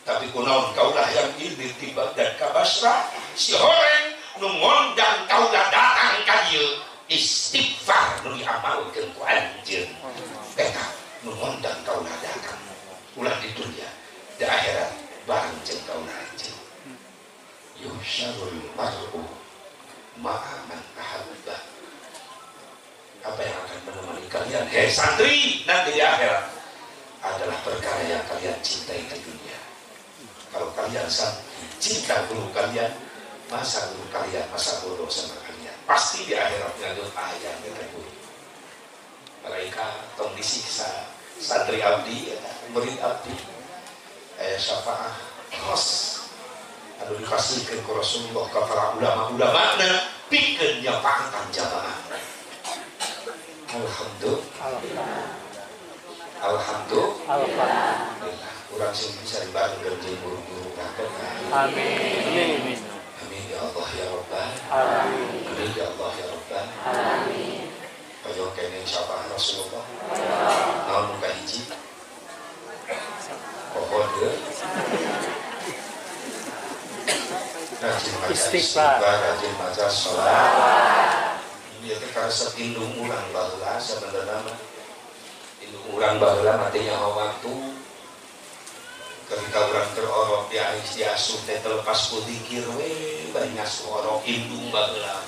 Tapi kunaon kaulah yang ini di Baghdad ka Basrah si horeng nu ngondang kaulah datang ka dieu istighfar nu diamalkeun ku anjeun. Eta nu ngondang kaulah datang ulah di dunia di akhirat bareng jeung kaulah anjeun. Yusyarul mar'u ma'a man ahabba. Apa yang akan menemani kalian hei santri nanti di akhirat adalah perkara yang kalian cintai di dunia. Kalau kalian cinta guru kalian, masa guru kalian masa bodoh sama kalian, pasti di akhirat nganggep ayah kita guru. Mereka tong disiksa santri abdi, murid abdi, ayah syafaah khos anu dikasihkeun ku Rasulullah ka para ulama-ulamana pikeun nyafaatan jamaah. Alhamdulillah. Alhamdulillah. Urang sing bisa dibarengkeun jeung guru-guru kabeh. Amin. Amin ya Allah ya Rabbal. Amin. Amin ya Allah ya Rabbal. Amin. Hoyong kene syafaat Rasulullah. Naon nu kahiji? Pohon deui. Rajin maca istighfar, rajin maca sholawat. Ieu teh karesep indung urang baheula sabenerna mah. Indung urang baheula mah teh nyaho waktu. Ketika urang keur orok di ais diasuh teh terlepas ku zikir we bari ngasuh orok indung baheula.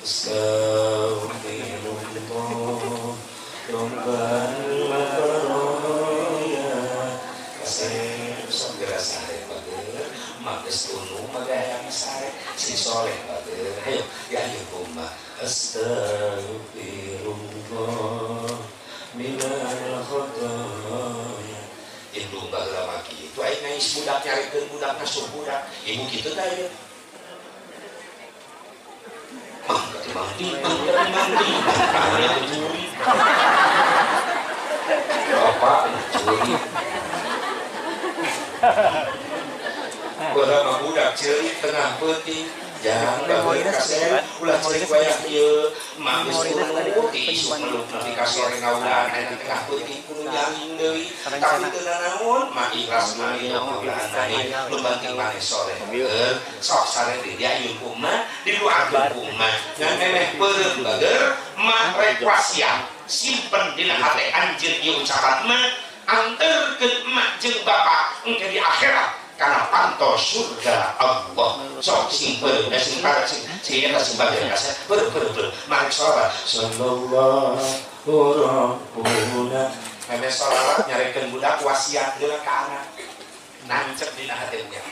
Astagfirullah Rabbal baraya. Kasep sok geura sare bager, mah geus tunu mah hayang sare, si soleh bager. Hayo ya ayo kumaha astagfirullah minal khotoya. Indung baheula mah kitu aing ngais budak nyarikeun budak ngasuh budak. Ibu kitu teh ieu. Mah mandi, mandi, mandi, curi. Bapak curi. Baheula mah budak ceurik tengah peuting. Jangan baheula kasep ulah ceurik wayah ieu. Mah geus tunu ti isuk meluk nepi ka sore ngaulaan aya tengah peuting kudu nyaring deui. Tapi teu nanaon mah ikhlas mah ieu ngaulaan nu penting maneh soleh. Sok sare di diayun ku mah diduakeun ku mah. Ngan memeh peureum bager mah rek wasiat simpen dina hate anjeun ieu ucapan mah. Anterkeun emak jeung bapak engke di akhirat kana panto surga Allah. Sok sing beureum sing parek sing sing eta sing bagian kasih beureum beureum mari sholawat sallallahu rabbuna. Meme sholawat nyarekeun budak wasiat heula ka anak nancep dina hati budak.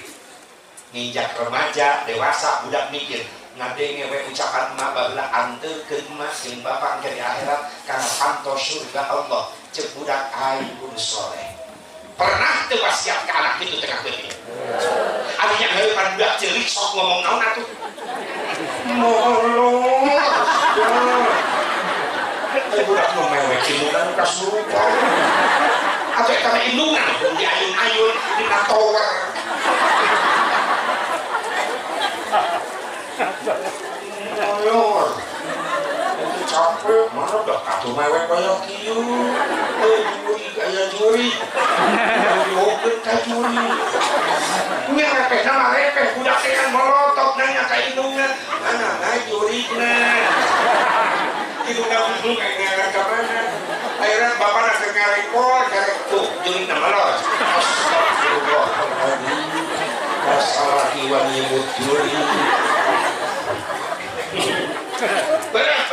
Nginjak remaja dewasa budak mikir ngadenge we ucapan emak baheula anterkeun emak jeung bapak engke di akhirat kana panto surga Allah. Cek budak aing kudu soleh. Pernah teu wasiat ka anak itu tengah peuting. Artinya heupan budak ceurik sok ngomong naon atuh. Molor. Budak nu mewek cimunan kasurupan. Atuh eta mah indungan diayun-ayun dina tower. Molor. Itu capek, mana dah atuh mewek kaya kieu. Juri aya juri. Yokeun ka juri. Nya repehna mah repeh budak teh kan melotot nanya ka indungna, mana na jurigna. Indungna bingung ngarang ka mana. Akhirnya bapana keur ngarekor, karek tuh jurigna melot. Astagfirullahaladzim. Masalah iwan nyebut juri. Berep,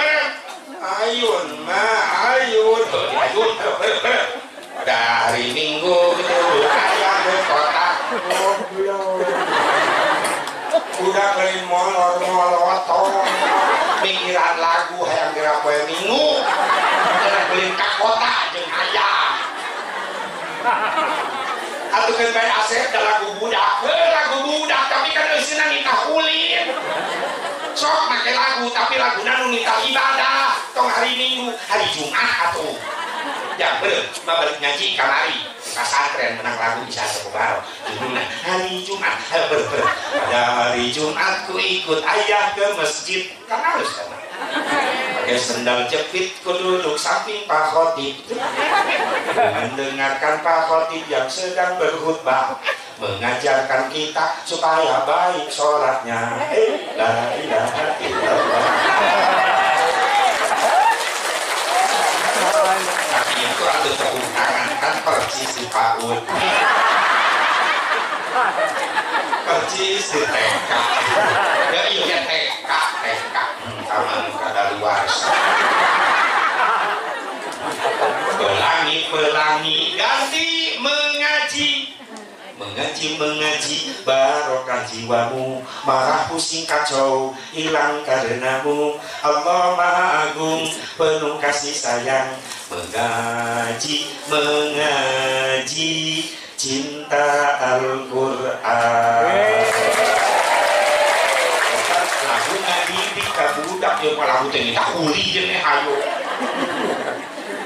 ayun ma, ayun, ayun, berep. Dari minggu itu ayah ke kota. Udah beli molor molotong, mikiran lagu hayang gerak poe minggu. Udah beli ka kota jeung ayah. Atuh kan bae asep da lagu budak, lagu budak tapi kan eusina nitah ulin. Sok make lagu tapi laguna nu nitah ibadah tong hari Minggu, hari Jumat atuh. Ya bener, mah balik ngaji kamari pesantren menang lagu bisa sebaro. Judulna hari Jumat, ayo ber. Pada hari Jumat ku ikut ayah ke masjid kan harus kan. Pakai sendal jepit ku duduk samping Pak Khotib. Mendengarkan Pak Khotib yang sedang berkhutbah mengajarkan kita supaya baik sholatnya. La ilaha illallah. Tapi itu ada tepuk tangan kan percis di PAUD, percis di TK. Ya iya TK, TK taman kadaluarsa. Pelangi-pelangi ganti mengaji. Mengaji, mengaji, barokah jiwamu, marah pusing kacau, hilang karenamu. Allah Maha Agung, penuh kasih sayang. Mengaji, mengaji, cinta Al-Quran. Lagu ngadidik ka budak, ieu mah lagu teh kita kuli jeung ayo.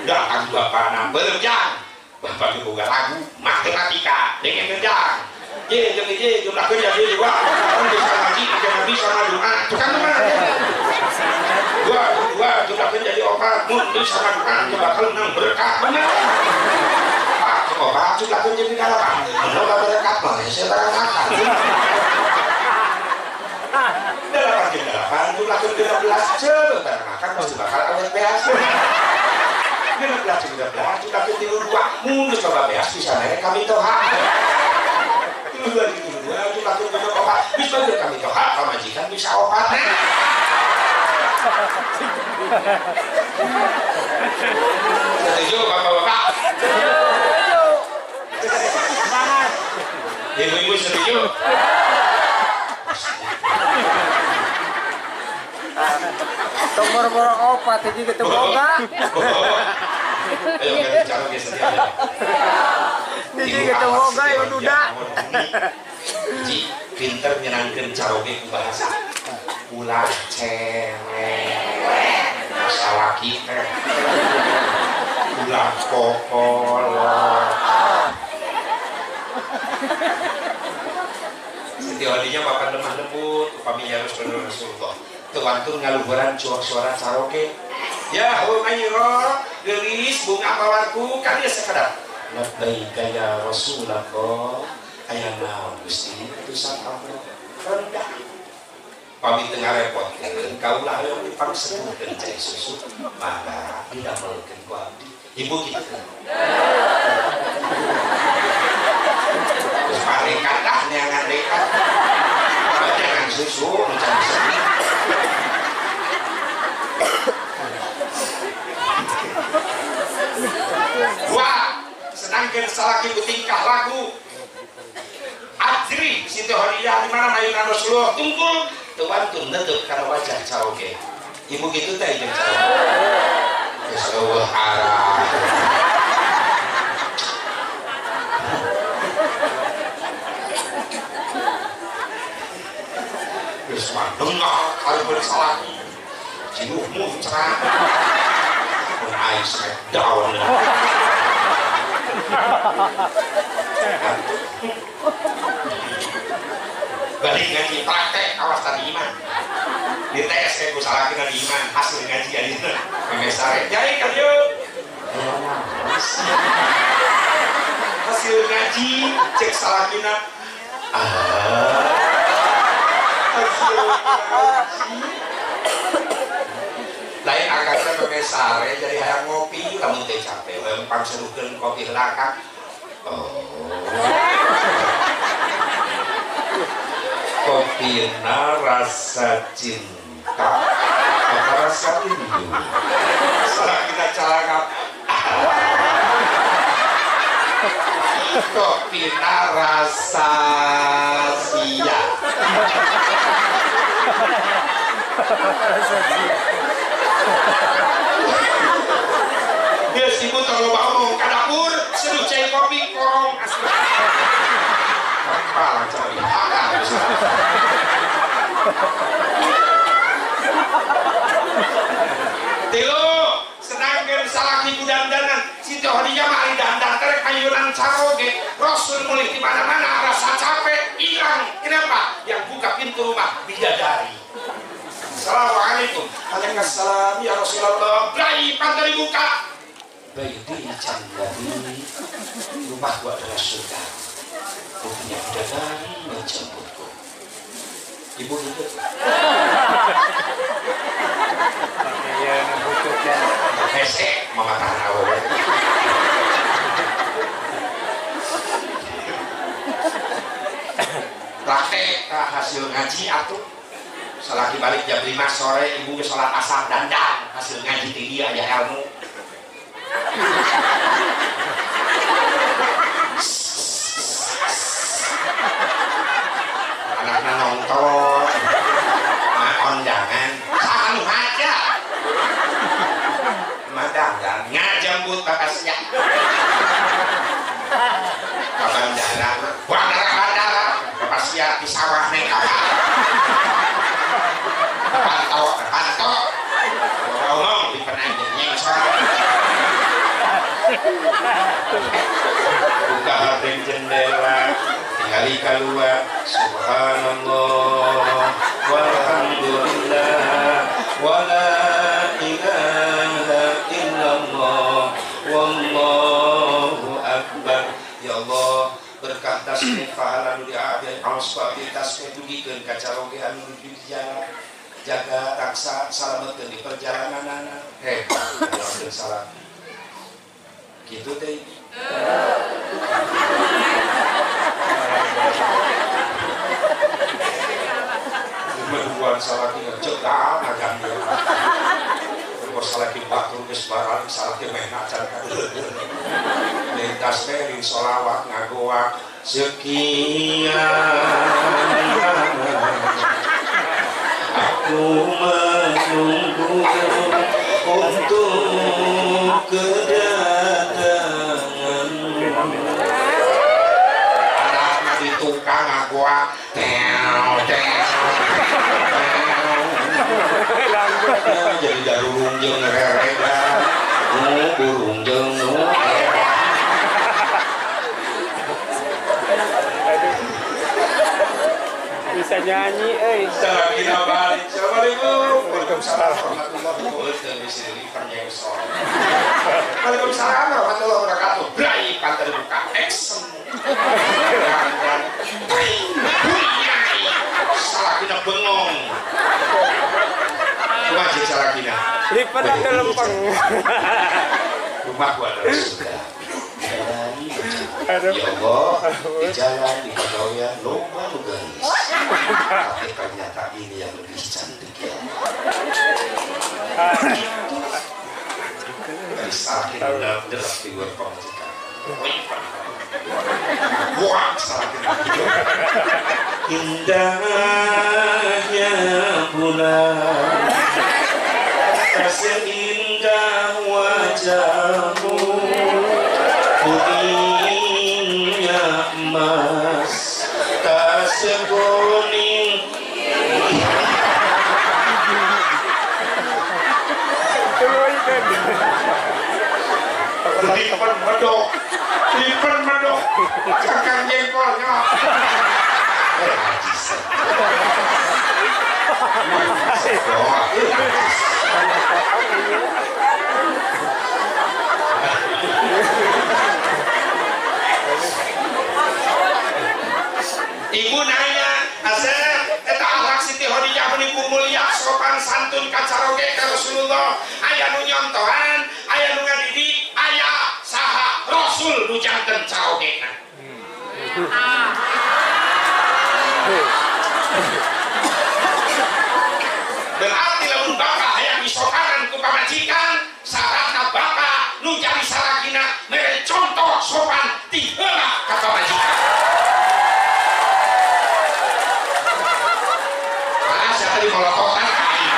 Datang bapana berjang. Bapak ibu lagu matematika dengan kerja. Ye jeung ye jumlah kerja ye dua. Orang bisa ngaji, jangan bisa doa. Tukang mana? Dua dua jumlah kerja jadi opat. Mun bisa doa bakal menang berkah bener. Pak, opat jumlah kerja jadi dalapan. Mun berkat mah saya barang makan. Delapan jeung delapan jumlah kerja 12 ceuh barang makan pasti bakal awet beas. 16 jumlah tilu dua mundur coba beas bisa naik kami toha tilu dua jumlah tilu opat bisa bagi kami toha pamajikan bisa opat. Setuju bapak-bapak? Semangat. Ibu-ibu setuju? Tomor-mor opat ini gitu boga. Ayo ganti cara geser ya. Ini gitu boga ya duda. Ji, pinter nyenangkeun caroge ku bahasa. Ulah cewek. Salaki teh. Ulah kokolot. Setiodinya papan lemah lembut upami ya Rasulullah. Tuantun ngaluhuran suara caroge. Ya Humaira, gelis bunga mawarku kan dia sekadar labbaika ya Rasulullah. Aya naon Gusti utusan Allah rendah. Pami tengah repot kaulah yang dipangsepuhkeun cai susu maka didamelkeun ku abdi. Ibu kitu. susu macam dua sedangkan salaki ku tingkah laku ajri Siti Khadijah di mana mayunan Rasulullah tungkul tewantun neuteup kana wajah caroge ibu kitu teh jeung caroge geus eueuh arah geus mah dengah karepun salaki cinuhmu cerah mun aing smackdown balik ngaji praktek awas tadi iman dites kayak gue salah kita di iman hasil ngaji aja memang sare jadi kan yuk hasil ngaji cek salah kita hasil ngaji lain akasnya memang sare jadi hayang ngopi lamun teh capek lempang seduhkeun kopi heula. Oh. Kopina rasa cinta apa rasa rindu salah kita calangap kopina rasa sia rasa sia dia sibuk terlalu ngomong ke dapur seduh cai kopi korong asli kepala cari tilu sedangkan salaki ku dandanan Siti Khadijah mah ari dandan terek ayunan caroge Rasul mulih di mana-mana rasa capek hilang. Kenapa? Yang buka pintu rumah bidadari. Assalamualaikum. Waalaikumsalam ya Rasulullah. Brai pantai buka. Baiti jannati. Rumahku adalah surga. Buktinya bidadari menjemputku. Ibu gitu. Iya, butuhnya. Hese, mama tahan awewe. Praktek hasil ngaji atuh. Salaki balik jam 5 sore, ibu ke sholat asar dandan. Hasil ngaji tinggi aja ilmu. Anaknya nonton, mak kondangan, anu aja, mak dandan, ngajemput bapak siap, ke bandara, bandara, bapak siap di sawah neng apa, pantau, pantau, ngomong di penanjeng nyengsor, buka hordeng jendela. Tinggali keluar, subhanallah, walhamdulillah, wala ilaha illallah, wallahu akbar. Ya Allah, berkah tasbih pahala nu diabdi aos ku abdi tasbih dugikeun ka caroge anu nuju di jalan. Jaga raksa salametkeun di perjalananana. Heh, salam. Kitu teh. Meduan salaki ngecek dah ngajang dia. Terus salaki batur geus barang salaki meh nacan ka lintas teh ring solawat ngagoak sekian aku menunggu untuk kedatanganmu. Anak di tukang ngagoak tew tew jadi darurung jeung rereda burung jeung bisa nyanyi euy. Assalamualaikum. Waalaikumsalam warahmatullahi wabarakatuh. Waalaikumsalam warahmatullahi wabarakatuh. Brai pantai buka action. Salakina bengong. Wajib salakina. Lipat ada lempeng. Rumahku adalah surga. Bidadari. Ya Allah, di jalan di pegawaian loba nu geulis. Tapi ternyata ini yang lebih cantik ya Allah. Dari sakit udah figur pamajikan. Wah, sakit. Indahnya bulan, tak seindah wajahmu, kuningnya emas, tak sekuning. Lipen medok, lipen medok, cangkang jengkolnya. Ibu nanya, Asep, eta akhlak Siti Khadijah meni mulia, sopan santun kacaroge ka Rasulullah. Aya nu nyontohan, aya nu ngadidik, aya saha Rasul nu janten carogena. Berarti lamun bapak hayang disopanan ku pamajikan, syaratna bapak nu jadi salakina mere contoh sopan ti heula ka pamajikan. Ah, siapa di molototan aing.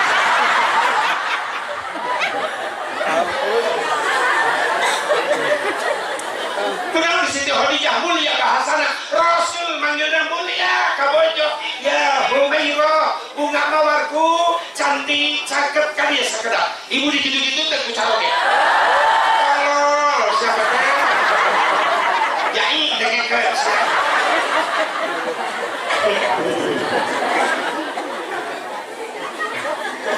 Kunaon Siti Khadijah mulia bahasana, Rasul manggilna mulia ka bojo. Ya Humairah, bunga mawarku, cantik, cakep kan ya sekedar. Ibu digitu-gitu teh ku caroge. Tolol, siapa teh? Yai dengekeun.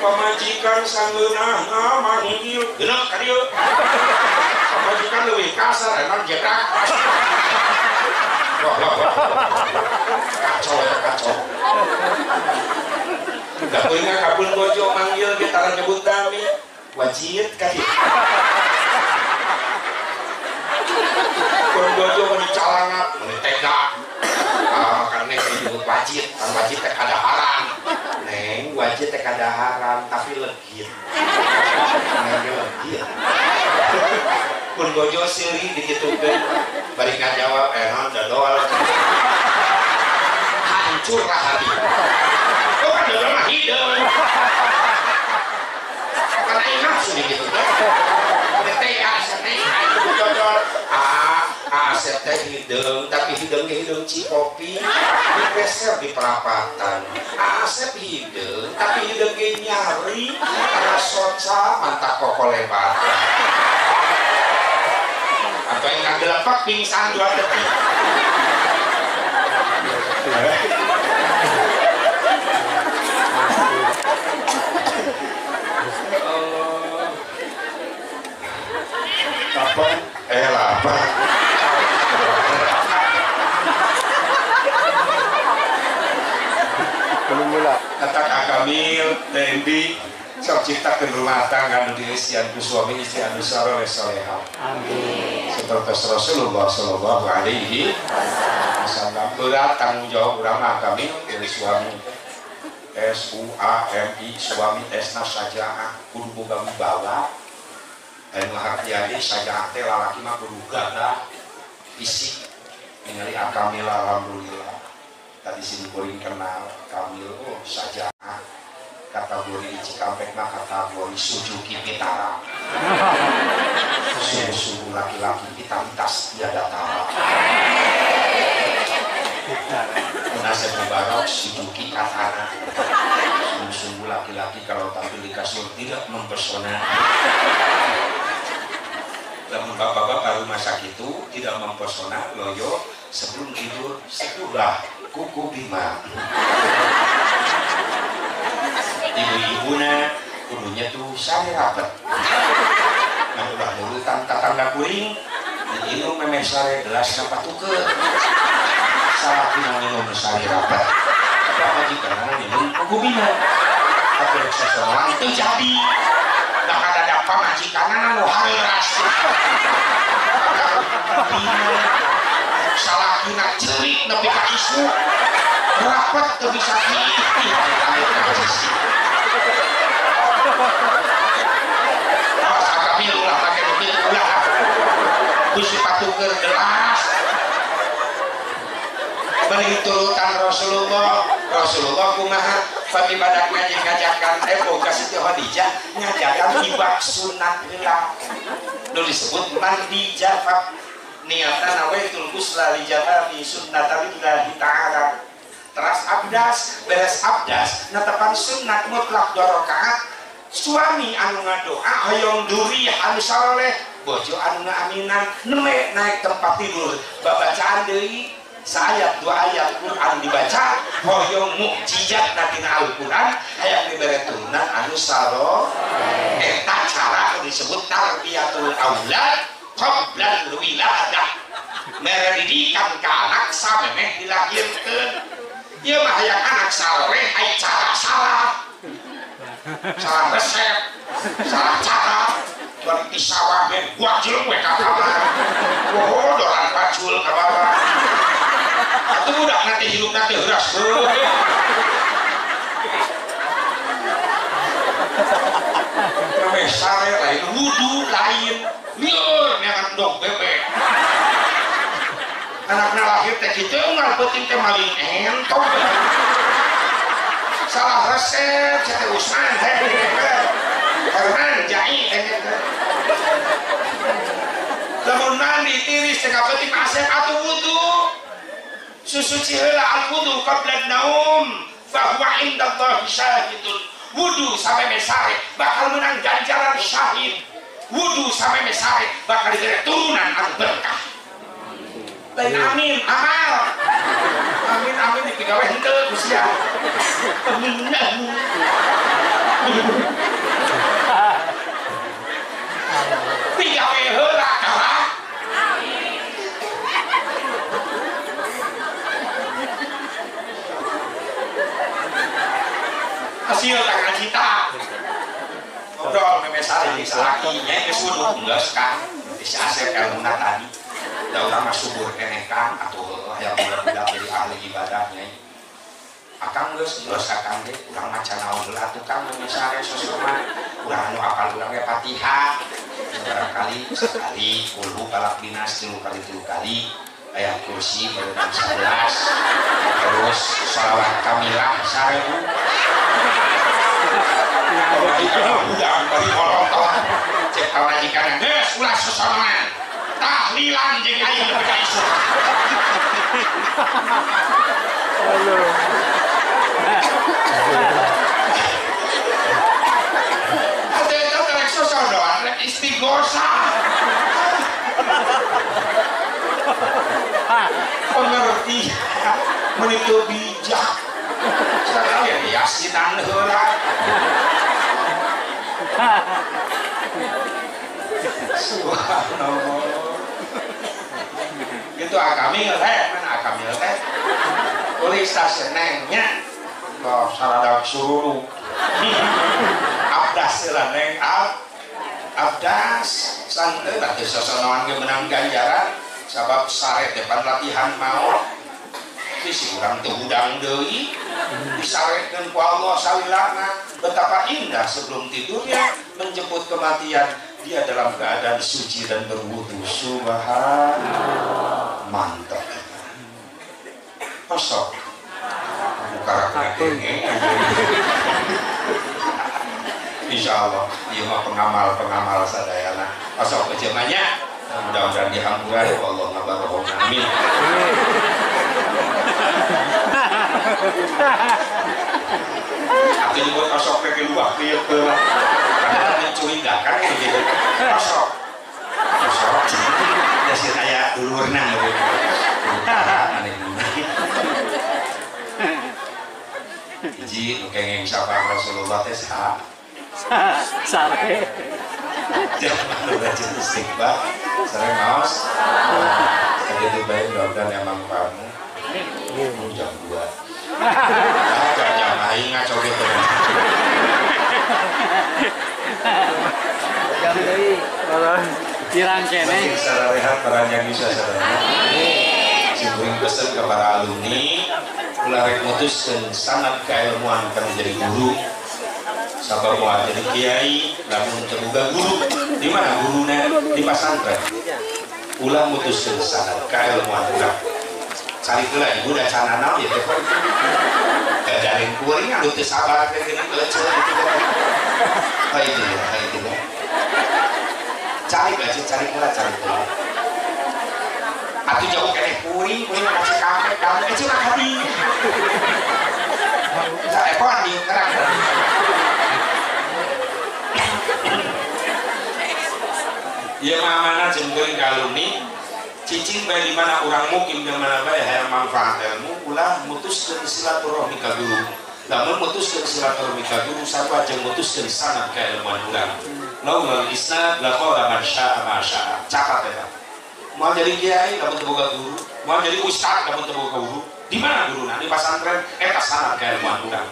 Pamajikan sangeunahna manggil, geuneuh ka dieu. Pamajikan leuwih kasar, emang jebrak. Wah, wah, wah. Kacau ya, kacau. Da kuring kabun bojo manggil ge tara nyebut nami. Wajib ka dieu. Kun bojo mah dicalangat, mun tega. Ah, kan neng disebut wajib, kan wajib teh kadaharan. Neng, wajib teh kadaharan tapi legit. Neng legit. Kun bojo seuri dikitukeun, bari ngajawab naon dodol. Hancur lah hati. Oh kan dodol mah hideung. Kan aing nafsu dikitukeun. Teh asa neng aing dodol. Ah, asep teh hideung, tapi hideung ge hideung Cikopi, dipeser di perapatan. Asep hideung, tapi hideung ge nyari karena soca mantak kokolebat. Atau yang ngagelepak pingsan 2 detik. Kapan? Lapar. Belum mula. Kata Kak Kamil, Dendi, sok ciptakeun rumah tangga nu diisian ku suami istri anu saleh soleha. Amin. Seperti Rasulullah sallallahu alaihi wasallam. Berat tanggung jawab urang mah Kamil dari suami. S U A M I suami esna sajaah kudu boga wibawa. Anu hartiani sajaah teh lalaki mah kudu gagah fisik. Ningali Kamil alhamdulillah. Tadi sini kuring kenal Kamil, oh sajaah kategori Cikampek mah kategori Suzuki Vitara. Sungguh-sungguh laki-laki vitalitas tiada tara. Nasib Mubarak Suzuki Katana. Sungguh-sungguh laki-laki kalau tampil di kasur tidak mempesona. Lamun bapak-bapak rumah sakit itu tidak mempesona, loyo sebelum tidur seduhlah kuku bima. Ibu-ibuna kudunya tuh sare rapet. Nah ulah nurutan tatangga kuring, diinum memeh sare gelas napatukeun. Salaki minum sare rapet. Pamajikanna minum kuku bima. Tapi rek sasonoan teu jadi. Bakal ada pamajikanna nu hareuras. Salakina ceurik nepi ka isuk rapat teu bisa kieu najis. Awas akamil ulah make nu kitu ulah. Bisi patuker gelas. Bari turutan Rasulullah, Rasulullah kumaha pami badak ngaji ngajakan boga Siti Khadijah ngajakan ibak sunat heula. Nu disebut mandi jafaf. Niatan nawaitul ghusla li jafafi sunnatillahi ta'ala. Teras abdas, beres abdas, netepan sunat mutlak 2 rakaat. Suami anu ngadoa hoyong duriyah anu saleh, bojo anu ngaaminan nembe naik tempat tidur, babacaan deui saayat 2 ayat Quran dibaca, hoyong mukjizat tina Al-Quran hayang dibere turunan anu saleh. Eta cara anu disebut tarbiyatul aulad qoblal wiladah. Mere didikan ka anak samemeh dilahirkeun. Ieu mah hayang anak saleh ai cara salah. Salah resep, salah cara, bari ti sawah we buak jelek we ka kamar. Woho doran pacul ka bawah. Atuh budak nanti hirupna teh heuras heuh. Rameh sare lain wudu lain. Lieur neangan dog bebek. Anakna lahir teh kitu unggal peuting teh maling entong. Salah resep, saya Usman teh, Herman jai teh. Lamun mandi tiris teh kapenting asep atuh wudu. Susuci heula al wudu qabla naum fa huwa indallahi syahidun. Wudu sampai mesare bakal menang ganjaran syahid. Wudu sampai mesare bakal diberi turunan anu berkah. Lain amin amal. Amin amin dipigawe henteu ku sia. Amin amin. Pigawe heula kalah. Amin. Hasil tangan cita. Ngobrol meme sare jeung salaki nya geus wudu geus kan. Si Asep elmuna tadi. Da urang mah subur keneh kan atuh hayang budak-budak jadi ahli ibadahnya. Akang geus geus akang ge urang maca naon heula atuh kang meme sare sosoma urang anu apal urang ge Fatihah barangkali sekali kulhu falaq binas 3 kali 3 kali ayat kursi barusan 11 terus sholawat kamilah 1000 udang bari kolong cek pamajikan geus ulah sosoman tahlilan jeung aing nepi ka isuk. Atuh eta rek sosodoan rek istighosah. Pengertian meuni teu bijak. Sakali yasinan heula. Subhanallah. Gitu akamil teh, mana akamil teh? Tulis sasenengnya, loh saradak sururu. Abdas lah neng, abdas. Santai lah sesonoan ge menang ganjaran, sabab sare depan latihan maot. Si urang teu hudang deui, disarekeun ku Allah salilana. Betapa indah sebelum tidurnya menjemput kematian. Dia dalam keadaan suci dan berwudu. Subhanallah. Mantap. Osok. Insya Allah. Ieu mah pengamal-pengamal sadayana. Osok kejemanya. Mudah-mudahan dihampura ya Allah ngabarokah. Amin. Atuh nyebut osok teh luah kieu teh. Karena mencurigakan gitu. Osok. Osok. Da sieun aya dulurna gitu. Hiji nu kengeng sapa Rasulullah teh saha? Sare. Jangan rajin istighfar, sare maos. Sakitu bae mudah-mudahan emang kamu. Jam 2. Jam aing ngaco gitu. Jam deui. Kirang keneh. Secara rehat peranjang bisa sadaya. Simkuring pesan ke para alumni ulah rek mutuskeun sanad keilmuan kana jadi guru. Sabab moal jadi kiai lamun teu boga guru. Di mana guruna? Di pasantren. Ulah mutuskeun sanad keilmuan urang. Cari heula ibu da canana naon ieu teh. Gajarin kuring anu teu sabar teh geuning leuceun kitu teh. Hayu ya, hayu ya. Cari aja, cari heula, cari heula. Atuh jauh keneh kuring, kuring mah ka Cikampek, kamu kecil mah ka dieu. Saepoan dieu kerang. Ieu mah amanah jeung kuring ka alumni. Cicing bae di mana urang mukim di mana bae hayang manfaat ilmu ulah mutuskeun silaturahmi ka guru. Lamun mutuskeun silaturahmi ka guru sarua jeung mutuskeun sanad kailmuan urang. Laulal isnad laqala man syaa ma syaa. Catat eta. Moal jadi kiai lamun teu boga guru, moal jadi ustad lamun teu boga guru. Di mana guruna? Di pasantren eta sanad kailmuan urang.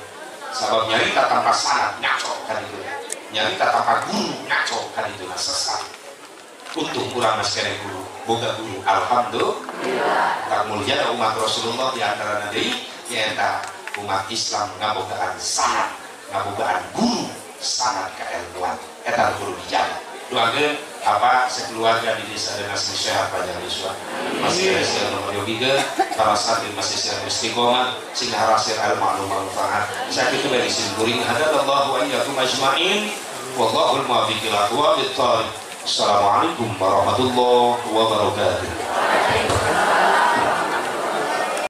Sabab nyarita tanpa sanad ngaco kan itu. Nyarita tanpa guru ngaco kan itu sesat. Untung kurang mas kene guru, boga guru, alhamdulillah. Tak mulia umat Rasulullah di antara nabi, nyaeta umat Islam ngabogaan sanad, ngabogaan guru, sanad keilmuan. Eta guru dijaga. Doakeun apa sekeluarga di desa Rengas sehat panjang yuswa. Masih sehat nomor yogi para santri masih sehat istiqomah sing harasir al ma'lum manfaat. Sakitu bari simkuring hadallahu wa iyyakum ajmain wallahul muwaffiq ila aqwamit thoriq. Assalamualaikum warahmatullahi wabarakatuh.